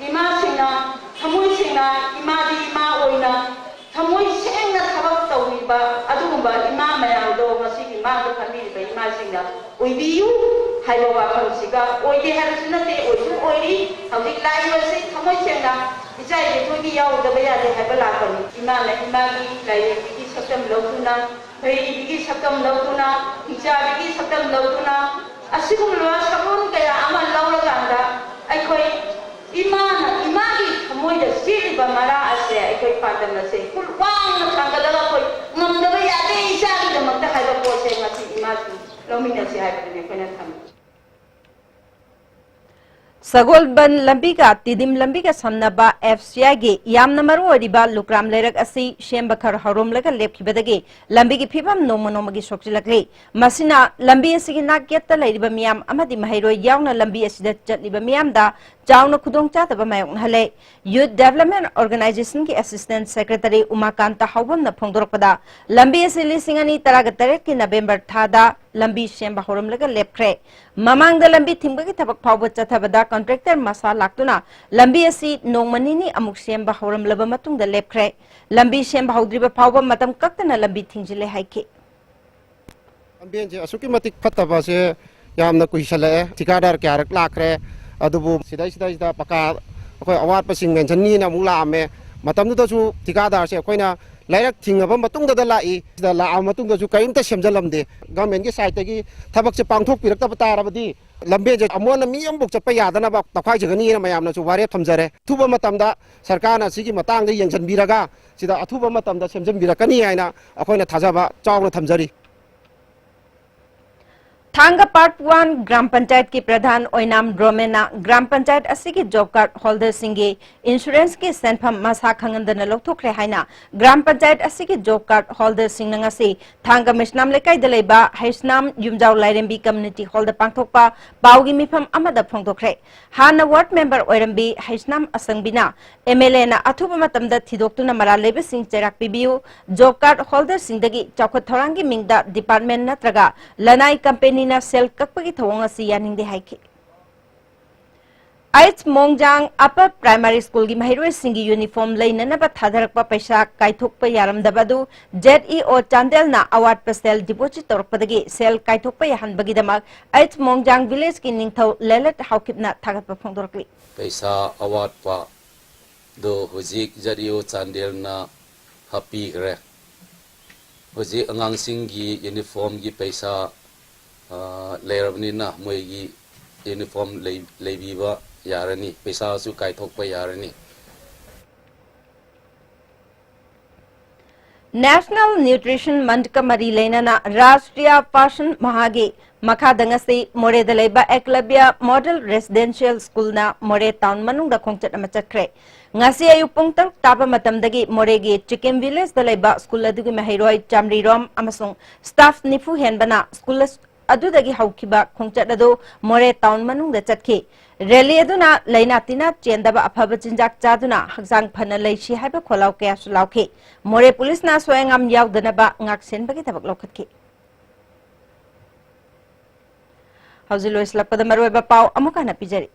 ꯏꯃꯥꯁꯤꯡꯅ ꯊꯃꯣꯏ ꯁꯦꯡꯅ, ꯏꯃꯥꯗꯤ ꯏꯃꯥ ꯑꯣꯏꯅ ꯊꯃꯣꯏ ꯁꯦꯡꯅ ꯊꯕꯛ ꯇꯧꯕꯤꯕ ꯑꯗꯨꯒꯨꯝꯕ ꯏꯃꯥ ꯃꯌꯥꯝꯗꯣ ꯉꯁꯤꯒꯤ ꯃꯥꯡꯗ ꯐꯝꯕꯤꯔꯤꯕ ꯏꯃꯥꯁꯤꯡꯅ ꯑꯣꯏꯕꯤꯌꯨ ꯍꯥꯏꯕ ꯋꯥꯐꯝꯁꯤꯒ, ꯑꯣꯏꯗꯦ ꯍꯥꯏꯕꯁꯨ ꯅꯠꯇꯦ, ꯑꯣꯏꯁꯨ ꯑꯣꯏꯔꯤ꯫ ꯍꯧꯖꯤꯛ ꯂꯥꯛꯏꯕꯁꯤ ꯊꯃꯣꯏ ꯁꯦꯡꯅ ꯏꯆꯥ ꯏꯕꯦꯟꯊꯣꯏꯒꯤ ꯌꯥꯎꯗꯕ ꯌꯥꯗꯦ ꯍꯥꯏꯕ ꯂꯥꯛꯄꯅꯤ꯫ ꯏꯃꯥꯅ ꯏꯃꯥꯒꯤ ꯂꯥꯏꯔꯦꯝꯕꯤꯒꯤ ꯁꯛꯇꯝ ꯂꯧꯗꯨꯅ, ꯈꯩꯔꯤꯕꯤꯒꯤ ꯁꯛꯇꯝ ꯂꯧꯗꯨꯅ, ꯍꯤꯡꯆꯥꯕꯤꯒꯤ ꯁꯛꯇꯝ ꯂꯧꯗꯨꯅ, ꯑꯁꯤꯒꯨꯝꯂꯕ ꯁꯛꯂꯣꯟ ꯀꯌꯥ ꯑꯃ ꯂꯧꯔꯀꯥꯟꯗ ꯑꯩꯈꯣꯏ ꯏꯃꯥꯅ, ꯏꯃꯥꯒꯤ ꯊꯃꯣꯏꯗ ꯆꯦꯜꯂꯤꯕ ꯃꯔꯥ ꯑꯁꯦ ꯑꯩꯈꯣꯏ ꯄꯥꯟꯗꯝ ꯑꯁꯦ ꯈꯨꯠ ꯋꯥꯡꯅ ꯊꯥꯡꯒꯠꯂꯒ ꯑꯩꯈꯣꯏ ꯉꯝꯗꯕ ꯌꯥꯗꯦ ꯏꯆꯥꯒꯤꯗꯃꯛꯇ ꯍꯥꯏꯕ ꯄꯣꯠꯁꯦ ꯉꯁꯤ ꯏꯃꯥꯁꯤꯡ ꯂꯧꯃꯤꯟꯅꯁꯤ ꯍꯥꯏꯕꯗꯨꯅꯤ ꯑꯩꯈꯣꯏꯅ ꯊꯝꯃꯤ꯫ ꯁꯒꯣꯜꯕꯟ ꯂꯝꯕꯤꯒ ꯇꯤꯗꯤꯝ ꯂꯝꯕꯤꯒ ꯁꯝꯅꯕ ꯑꯦꯐ ꯁꯤ ꯑꯥꯏꯒꯤ ꯌꯥꯝꯅ ꯃꯔꯨ ꯑꯣꯏꯔꯤꯕ ꯂꯨꯀ꯭ꯔꯥꯝ ꯂꯩꯔꯛ ꯑꯁꯤ ꯁꯦꯝꯕ ꯈꯔ ꯍꯧꯔꯝꯂꯒ ꯂꯦꯞꯈꯤꯕꯗꯒꯤ ꯂꯝꯕꯤꯒꯤ ꯐꯤꯕꯝ ꯅꯣꯡꯃ ꯅꯣꯡꯃꯒꯤ ꯁꯣꯛꯆꯤꯜꯂꯛꯂꯤ꯫ ꯃꯁꯤꯅ ꯂꯝꯕꯤ ꯑꯁꯤꯒꯤ ꯅꯥꯛ ꯌꯦꯠꯇ ꯂꯩꯔꯤꯕ ꯃꯤꯌꯥꯝ ꯑꯃꯗꯤ ꯃꯍꯩꯔꯣꯏ ꯌꯥꯎꯅ ꯂꯝꯕꯤ ꯑꯁꯤꯗ ꯆꯠꯂꯤꯕ ꯃꯤꯌꯥꯝꯗ ꯆꯥꯎꯅ ꯈꯨꯗꯣꯡꯆꯥꯗꯕ ꯃꯥꯌꯣꯛꯅꯍꯜꯂꯦ꯫ Youth Development Organizationꯒꯤ Assistant Secretary ꯎꯃꯥꯀꯥꯟꯇ ꯍꯥꯎꯕꯝꯅ ꯐꯣꯡꯗꯣꯔꯛꯄꯗ, ꯂꯝꯕꯤ ꯑꯁꯤ ꯂꯤꯁꯤꯡ ꯑꯅꯤ ꯇꯔꯥꯒ ꯇꯔꯦꯠꯀꯤ ꯅꯕꯦꯝꯕꯔ ꯊꯥꯗ ꯂꯝꯕꯤ ꯁꯦꯝꯕ ꯍꯧꯔꯝꯂꯒ ꯂꯦꯞꯈ꯭ꯔꯦ꯫ ꯃꯃꯥꯡꯗ ꯂꯝꯕꯤ ꯊꯤꯡꯕꯒꯤ ꯊꯕꯛ ꯐꯥꯎꯕ ꯆꯠꯊꯕꯗ ꯀꯟꯇ꯭ꯔꯦꯛꯇꯔ ꯃꯁꯥ ꯂꯥꯛꯇꯨꯅ ꯂꯝꯕꯤ ꯑꯁꯤ ꯅꯣꯡꯃ ꯅꯤꯅꯤ ꯑꯃꯨꯛ ꯁꯦꯝꯕ ꯍꯧꯔꯝꯂꯕ ꯃꯇꯨꯡꯗ ꯂꯦꯞꯈ꯭ꯔꯦ꯫ ꯂꯝꯕꯤ ꯁꯦꯝꯕ ꯍꯧꯗ꯭ꯔꯤꯕ ꯐꯥꯎꯕ ꯃꯇꯝ ꯀꯛꯇꯅ ꯂꯝꯕꯤ ꯊꯤꯡꯖꯤꯜꯂꯦ ꯍꯥꯏꯈꯤ꯫ ꯂꯝꯕꯦꯟꯁꯦ ꯑꯁꯨꯛꯀꯤ ꯃꯇꯤꯛ ꯐꯠꯇꯕꯁꯦ ꯌꯥꯝꯅ ꯀꯨꯏꯁꯜꯂꯛꯑꯦ꯫ ꯊꯤꯀꯥꯗꯥꯔ ꯀꯌꯥꯔꯛ ꯂꯥꯛꯈ꯭ꯔꯦ꯫ ꯑꯗꯨꯕꯨ ꯁꯤꯗꯩꯁꯤꯗꯩꯁꯤꯗ ꯄꯀꯥ ꯑꯩꯈꯣꯏ ꯑꯋꯥꯠꯄꯁꯤꯡ ꯃꯦꯟꯁꯟꯅꯤꯅ ꯑꯃꯨꯛ ꯂꯥꯛꯑꯝꯃꯦ꯫ ꯃꯇꯝꯗꯨꯗꯁꯨ ꯊꯤꯀꯥꯗꯥꯔꯁꯦ ꯑꯩꯈꯣꯏꯅ ꯂꯩꯔꯛ ꯊꯤꯡꯉꯕ ꯃꯇꯨꯡꯗꯗ ꯂꯥꯛꯏ꯫ ꯁꯤꯗ ꯂꯥꯛꯑꯕ ꯃꯇꯨꯡꯗꯁꯨ ꯀꯔꯤꯝꯇ ꯁꯦꯝꯖꯜꯂꯝꯗꯦ꯫ ꯒꯚꯔꯟꯃꯦꯟꯠꯀꯤ ꯁꯥꯏꯠꯇꯒꯤ ꯊꯕꯛꯁꯦ ꯄꯥꯡꯊꯣꯛꯄꯤꯔꯛꯇꯕ ꯇꯥꯔꯕꯗꯤ ꯂꯝꯕꯦꯟꯁꯦ ꯑꯃꯨꯛ ꯍꯟꯅ ꯃꯤ ꯑꯃꯐꯥꯎ ꯆꯠꯄ ꯌꯥꯗꯅꯕ ꯇꯧꯈꯥꯏꯖꯒꯅꯤꯅ ꯃꯌꯥꯝꯅꯁꯨ ꯋꯥꯔꯦꯞ ꯊꯝꯖꯔꯦ꯫ ꯑꯊꯨꯕ ꯃꯇꯝꯗ ꯁꯔꯀꯥꯔꯅ ꯁꯤꯒꯤ ꯃꯇꯥꯡꯗ ꯌꯦꯡꯁꯤꯟꯕꯤꯔꯒ ꯁꯤꯗ ꯑꯊꯨꯕ ꯃꯇꯝꯗ ꯁꯦꯝꯖꯤꯟꯕꯤꯔꯛꯀꯅꯤ ꯍꯥꯏꯅ ꯑꯩꯈꯣꯏꯅ ꯊꯥꯖꯕ ꯆꯥꯎꯅ ꯊꯝꯖꯔꯤ꯫ ꯊꯥꯡꯒ ꯄꯥꯔꯠ ꯋꯥꯟ ꯒ꯭ꯔꯥꯝ ꯄꯟꯆꯥꯌꯠꯀꯤ ꯄ꯭ꯔꯙꯥꯟ ꯑꯣꯏꯅꯥꯝ ꯔꯣꯃꯦꯟꯅ ꯒ꯭ꯔꯥꯝ ꯄꯟꯆꯥꯌꯠ ꯑꯁꯤꯒꯤ ꯖꯣꯕ ꯀꯥꯔꯗ ꯍꯣꯜꯗꯔꯁꯤꯡꯒꯤ ꯏꯟꯁꯨꯔꯦꯟꯁꯀꯤ ꯁꯦꯟꯐꯝ ꯃꯁꯥ ꯈꯪꯍꯟꯗꯅ ꯂꯧꯊꯣꯛꯈ꯭ꯔꯦ ꯍꯥꯏꯅ ꯒ꯭ꯔꯥꯝ ꯄꯟꯆꯥꯌꯠ ꯑꯁꯤꯒꯤ ꯖꯣꯕ ꯀꯥꯔꯗ ꯍꯣꯜꯗꯔꯁꯤꯡꯅ ꯉꯁꯤ ꯊꯥꯡꯒ ꯃꯩꯁꯅꯥꯝ ꯂꯩꯀꯥꯏꯗ ꯂꯩꯕ ꯍꯩꯁꯅꯥꯝ ꯌꯨꯝꯖꯥꯎ ꯂꯥꯏꯔꯦꯝꯕꯤ ꯀꯝꯃ꯭ꯌꯨꯅꯤꯇꯤ ꯍꯣꯜꯗ ꯄꯥꯡꯊꯣꯛꯄ ꯄꯥꯎꯒꯤ ꯃꯤꯐꯝ ꯑꯃꯗ ꯐꯣꯡꯗꯣꯛꯈ꯭ꯔꯦ꯫ ꯍꯥꯟꯅ ꯋꯥꯔꯗ ꯃꯦꯝꯕꯔ ꯑꯣꯏꯔꯝꯕꯤ ꯍꯩꯁꯅꯥꯝ ꯑꯁꯪꯕꯤꯅ ꯑꯦꯝ ꯑꯦꯜ ꯑꯦꯅ ꯑꯊꯨꯕ ꯃꯇꯝꯗ ꯊꯤꯗꯣꯛꯇꯨꯅ ꯃꯔꯥꯜ ꯂꯩꯕꯁꯤꯡ ꯆꯩꯔꯥꯛ ꯄꯤꯕꯤꯌꯨ, ꯖꯣꯕ ꯀꯥꯔꯗ ꯍꯣꯜꯗꯔꯁꯤꯡꯗꯒꯤ ꯆꯥꯎꯈꯠ ꯊꯧꯔꯥꯡꯒꯤ ꯃꯤꯡꯗ ꯗꯤꯄꯥꯔꯠꯃꯦꯟ ꯅꯠꯇ꯭ꯔꯒ ꯂꯅꯥꯏ ꯀꯝꯄꯦꯅꯤꯅ ꯁꯦꯜ ꯀꯛꯄꯒꯤ ꯊꯧꯑꯣꯡ ꯑꯁꯤ ꯌꯥꯅꯤꯡꯗꯦ ꯍꯥꯏꯈꯤ꯫ ꯑꯩꯆ ꯃꯣꯡꯖꯥꯡ ꯑꯄꯔ ꯄ꯭ꯔꯥꯏꯃꯥꯔꯤ ꯁ꯭ꯀꯨꯜꯒꯤ ꯃꯍꯩꯔꯣꯏꯁꯤꯡꯒꯤ ꯌꯨꯅꯤꯐꯣꯔꯝ ꯂꯩꯅꯅꯕ ꯊꯥꯗꯔꯛꯄ ꯄꯩꯁꯥ ꯀꯥꯏꯊꯣꯛꯄ ꯌꯥꯔꯝꯗꯕ ꯑꯗꯨ ꯖꯦꯠ ꯏ ꯑꯣ ꯆꯥꯟꯗꯦꯜꯅ ꯑꯋꯥꯠꯄ ꯁꯦꯜ ꯗꯤꯄꯣꯖꯤꯠ ꯇꯧꯔꯛꯄꯗꯒꯤ ꯁꯦꯜ ꯀꯥꯏꯊꯣꯛꯄ ꯌꯥꯍꯟꯕꯒꯤꯗꯃꯛ ꯑꯩꯆ ꯃꯣꯡꯖꯥꯡ ꯚꯤꯂꯦꯖꯀꯤ ꯅꯤꯡꯊꯧ ꯂꯦꯂꯠ ꯍꯥꯎꯀꯤꯞꯅ ꯊꯥꯒꯠꯄ ꯐꯣꯡꯗꯣꯔꯛꯂꯤ꯫ ꯄꯩꯁꯥ ꯑꯋꯥꯠꯄ ꯑꯗꯣ ꯍꯧꯖꯤꯛ ꯖꯦꯠ ꯏ ꯑꯣ ꯆꯥꯟꯗꯦꯜꯅ ꯍꯥꯞꯄꯤꯈ꯭ꯔꯦ꯫ ꯍꯧꯖꯤꯛ ꯑꯉꯥꯡꯁꯤꯡꯒꯤ ꯌꯨꯅꯤꯐꯣꯔꯝꯒꯤ ꯄꯩꯁꯥ, ꯑ, ꯂꯩꯔꯕꯅꯤꯅ ꯃꯣꯏꯒꯤ ꯌꯨꯅꯤꯐꯣꯔꯝ ꯂꯩ-, ꯂꯩꯕꯤꯕ ꯌꯥꯔꯅꯤ, ꯄꯩꯁꯥꯁꯨ ꯀꯥꯏꯊꯣꯛꯄ ꯌꯥꯔꯅꯤ꯫ National Nutrition Monthꯀ ꯃꯔꯤ ꯂꯩꯅꯅ ꯔꯥꯁꯇ꯭ꯔꯤꯌꯥ ꯄꯣꯁꯟ ꯃꯥꯍꯒꯤ ꯃꯈꯥꯗ ꯉꯁꯤ ꯃꯣꯔꯦꯗ ꯂꯩꯕ ꯑꯦꯀꯂꯕ꯭ꯌ ꯃꯣꯗꯦꯜ ꯔꯦꯁꯤꯗꯦꯟꯁꯤꯌꯦꯜ ꯁ꯭ꯀꯨꯜꯅ ꯃꯣꯔꯦ ꯇꯥꯎꯟ ꯃꯅꯨꯡꯗ ꯈꯣꯡꯆꯠ ꯑꯃ ꯆꯠꯈ꯭ꯔꯦ꯫ ꯉꯁꯤ ꯑꯌꯨꯛ ꯄꯨꯡ ꯇꯔꯨꯛ ꯇꯥꯕ ꯃꯇꯝꯗꯒꯤ ꯃꯣꯔꯦꯒꯤ ꯆꯤꯀꯦꯝ ꯚꯤꯂꯦꯖꯇ ꯂꯩꯕ ꯁ꯭ꯀꯨꯜ ꯑꯗꯨꯒꯤ ꯃꯍꯩꯔꯣꯏ ꯆꯥꯃꯔꯤꯔꯣꯝ ꯑꯃꯁꯨꯡ ꯁ꯭ꯇꯥꯐ ꯅꯤꯐꯨ ꯍꯦꯟꯕꯅ ꯁ꯭ꯀꯨꯜ ꯑꯁ-, ꯑꯗꯨꯗꯒꯤ ꯍꯧꯈꯤꯕ ꯈꯣꯡꯆꯠ ꯑꯗꯨ ꯃꯣꯔꯦ ꯇꯥꯎꯟ ꯃꯅꯨꯡꯗ ꯆꯠꯈꯤ꯫ ꯔꯦꯂꯤ ꯑꯗꯨꯅ ꯂꯥꯏꯅꯥ ꯇꯤꯟꯅꯥ ꯆꯦꯟꯗꯕ, ꯑꯐꯕ ꯆꯤꯟꯖꯥꯛ ꯆꯥꯗꯨꯅ ꯍꯛꯆꯥꯡ ꯐꯅ ꯂꯩꯁꯤ ꯍꯥꯏꯕ ꯈꯣꯜꯂꯥꯎ ꯀꯌꯥꯁꯨ ꯂꯥꯎꯈꯤ꯫ ꯃꯣꯔꯦ ꯄꯨꯂꯤꯁꯅ ꯑꯁꯣꯏ ꯑꯉꯥꯝ ꯌꯥꯎꯗꯅꯕ ꯉꯥꯛꯁꯦꯟꯕꯒꯤ ꯊꯕꯛ ꯂꯧꯈꯠꯈꯤ꯫ ꯍꯧꯖꯤꯛ ꯂꯣꯏꯁꯤꯜꯂꯛꯄꯗ ꯃꯔꯨꯑꯣꯏꯕ ꯄꯥꯎ ꯑꯃꯨꯛ ꯍꯟꯅ ꯄꯤꯖꯔꯤ꯫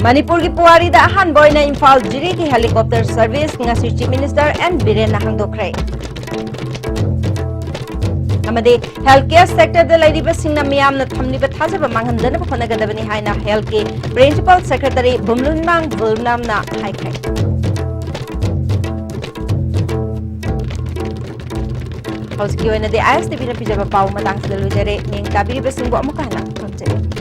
ꯃꯅꯤꯄꯨꯔꯒꯤ ꯄꯨꯋꯥꯔꯤꯗ ꯑꯍꯥꯟꯕ ꯑꯣꯏꯅ ꯏꯝꯐꯥꯜ ꯖꯤꯔꯤꯒꯤ helicopter service ꯉꯁꯤ Chief Minister ꯑꯦꯟ ꯕꯤꯔꯦꯟꯅ ꯍꯥꯡꯗꯣꯛꯈ꯭ꯔꯦ꯫ ꯑꯃꯗꯤ health care sectorꯗ ꯂꯩꯔꯤꯕꯁꯤꯡꯅ ꯃꯤꯌꯥꯝꯅ ꯊꯝꯂꯤꯕ ꯊꯥꯖꯕ ꯃꯥꯡꯍꯟꯗꯅꯕ ꯍꯣꯠꯅꯒꯗꯕꯅꯤ ꯍꯥꯏꯅ healthꯀꯤ Principal Secretary ꯚꯨꯝꯂꯨꯟꯃꯥꯡ ꯚꯨꯝꯂꯥꯝꯅ ꯍꯥꯏꯈ꯭ꯔꯦ꯫ ꯍꯧꯖꯤꯛꯀꯤ ꯑꯣꯏꯅꯗꯤ ISTVꯅ ꯄꯤꯖꯕ ꯄꯥꯎ ꯃꯇꯥꯡꯁꯤꯗ ꯂꯣꯏꯖꯔꯦ꯫ ꯅꯤꯡ ꯇꯥꯕꯤꯔꯤꯕꯁꯤꯡꯕꯨ ꯑꯃꯨꯛꯀ ꯍꯟꯅ ꯈꯪꯖꯔꯤ꯫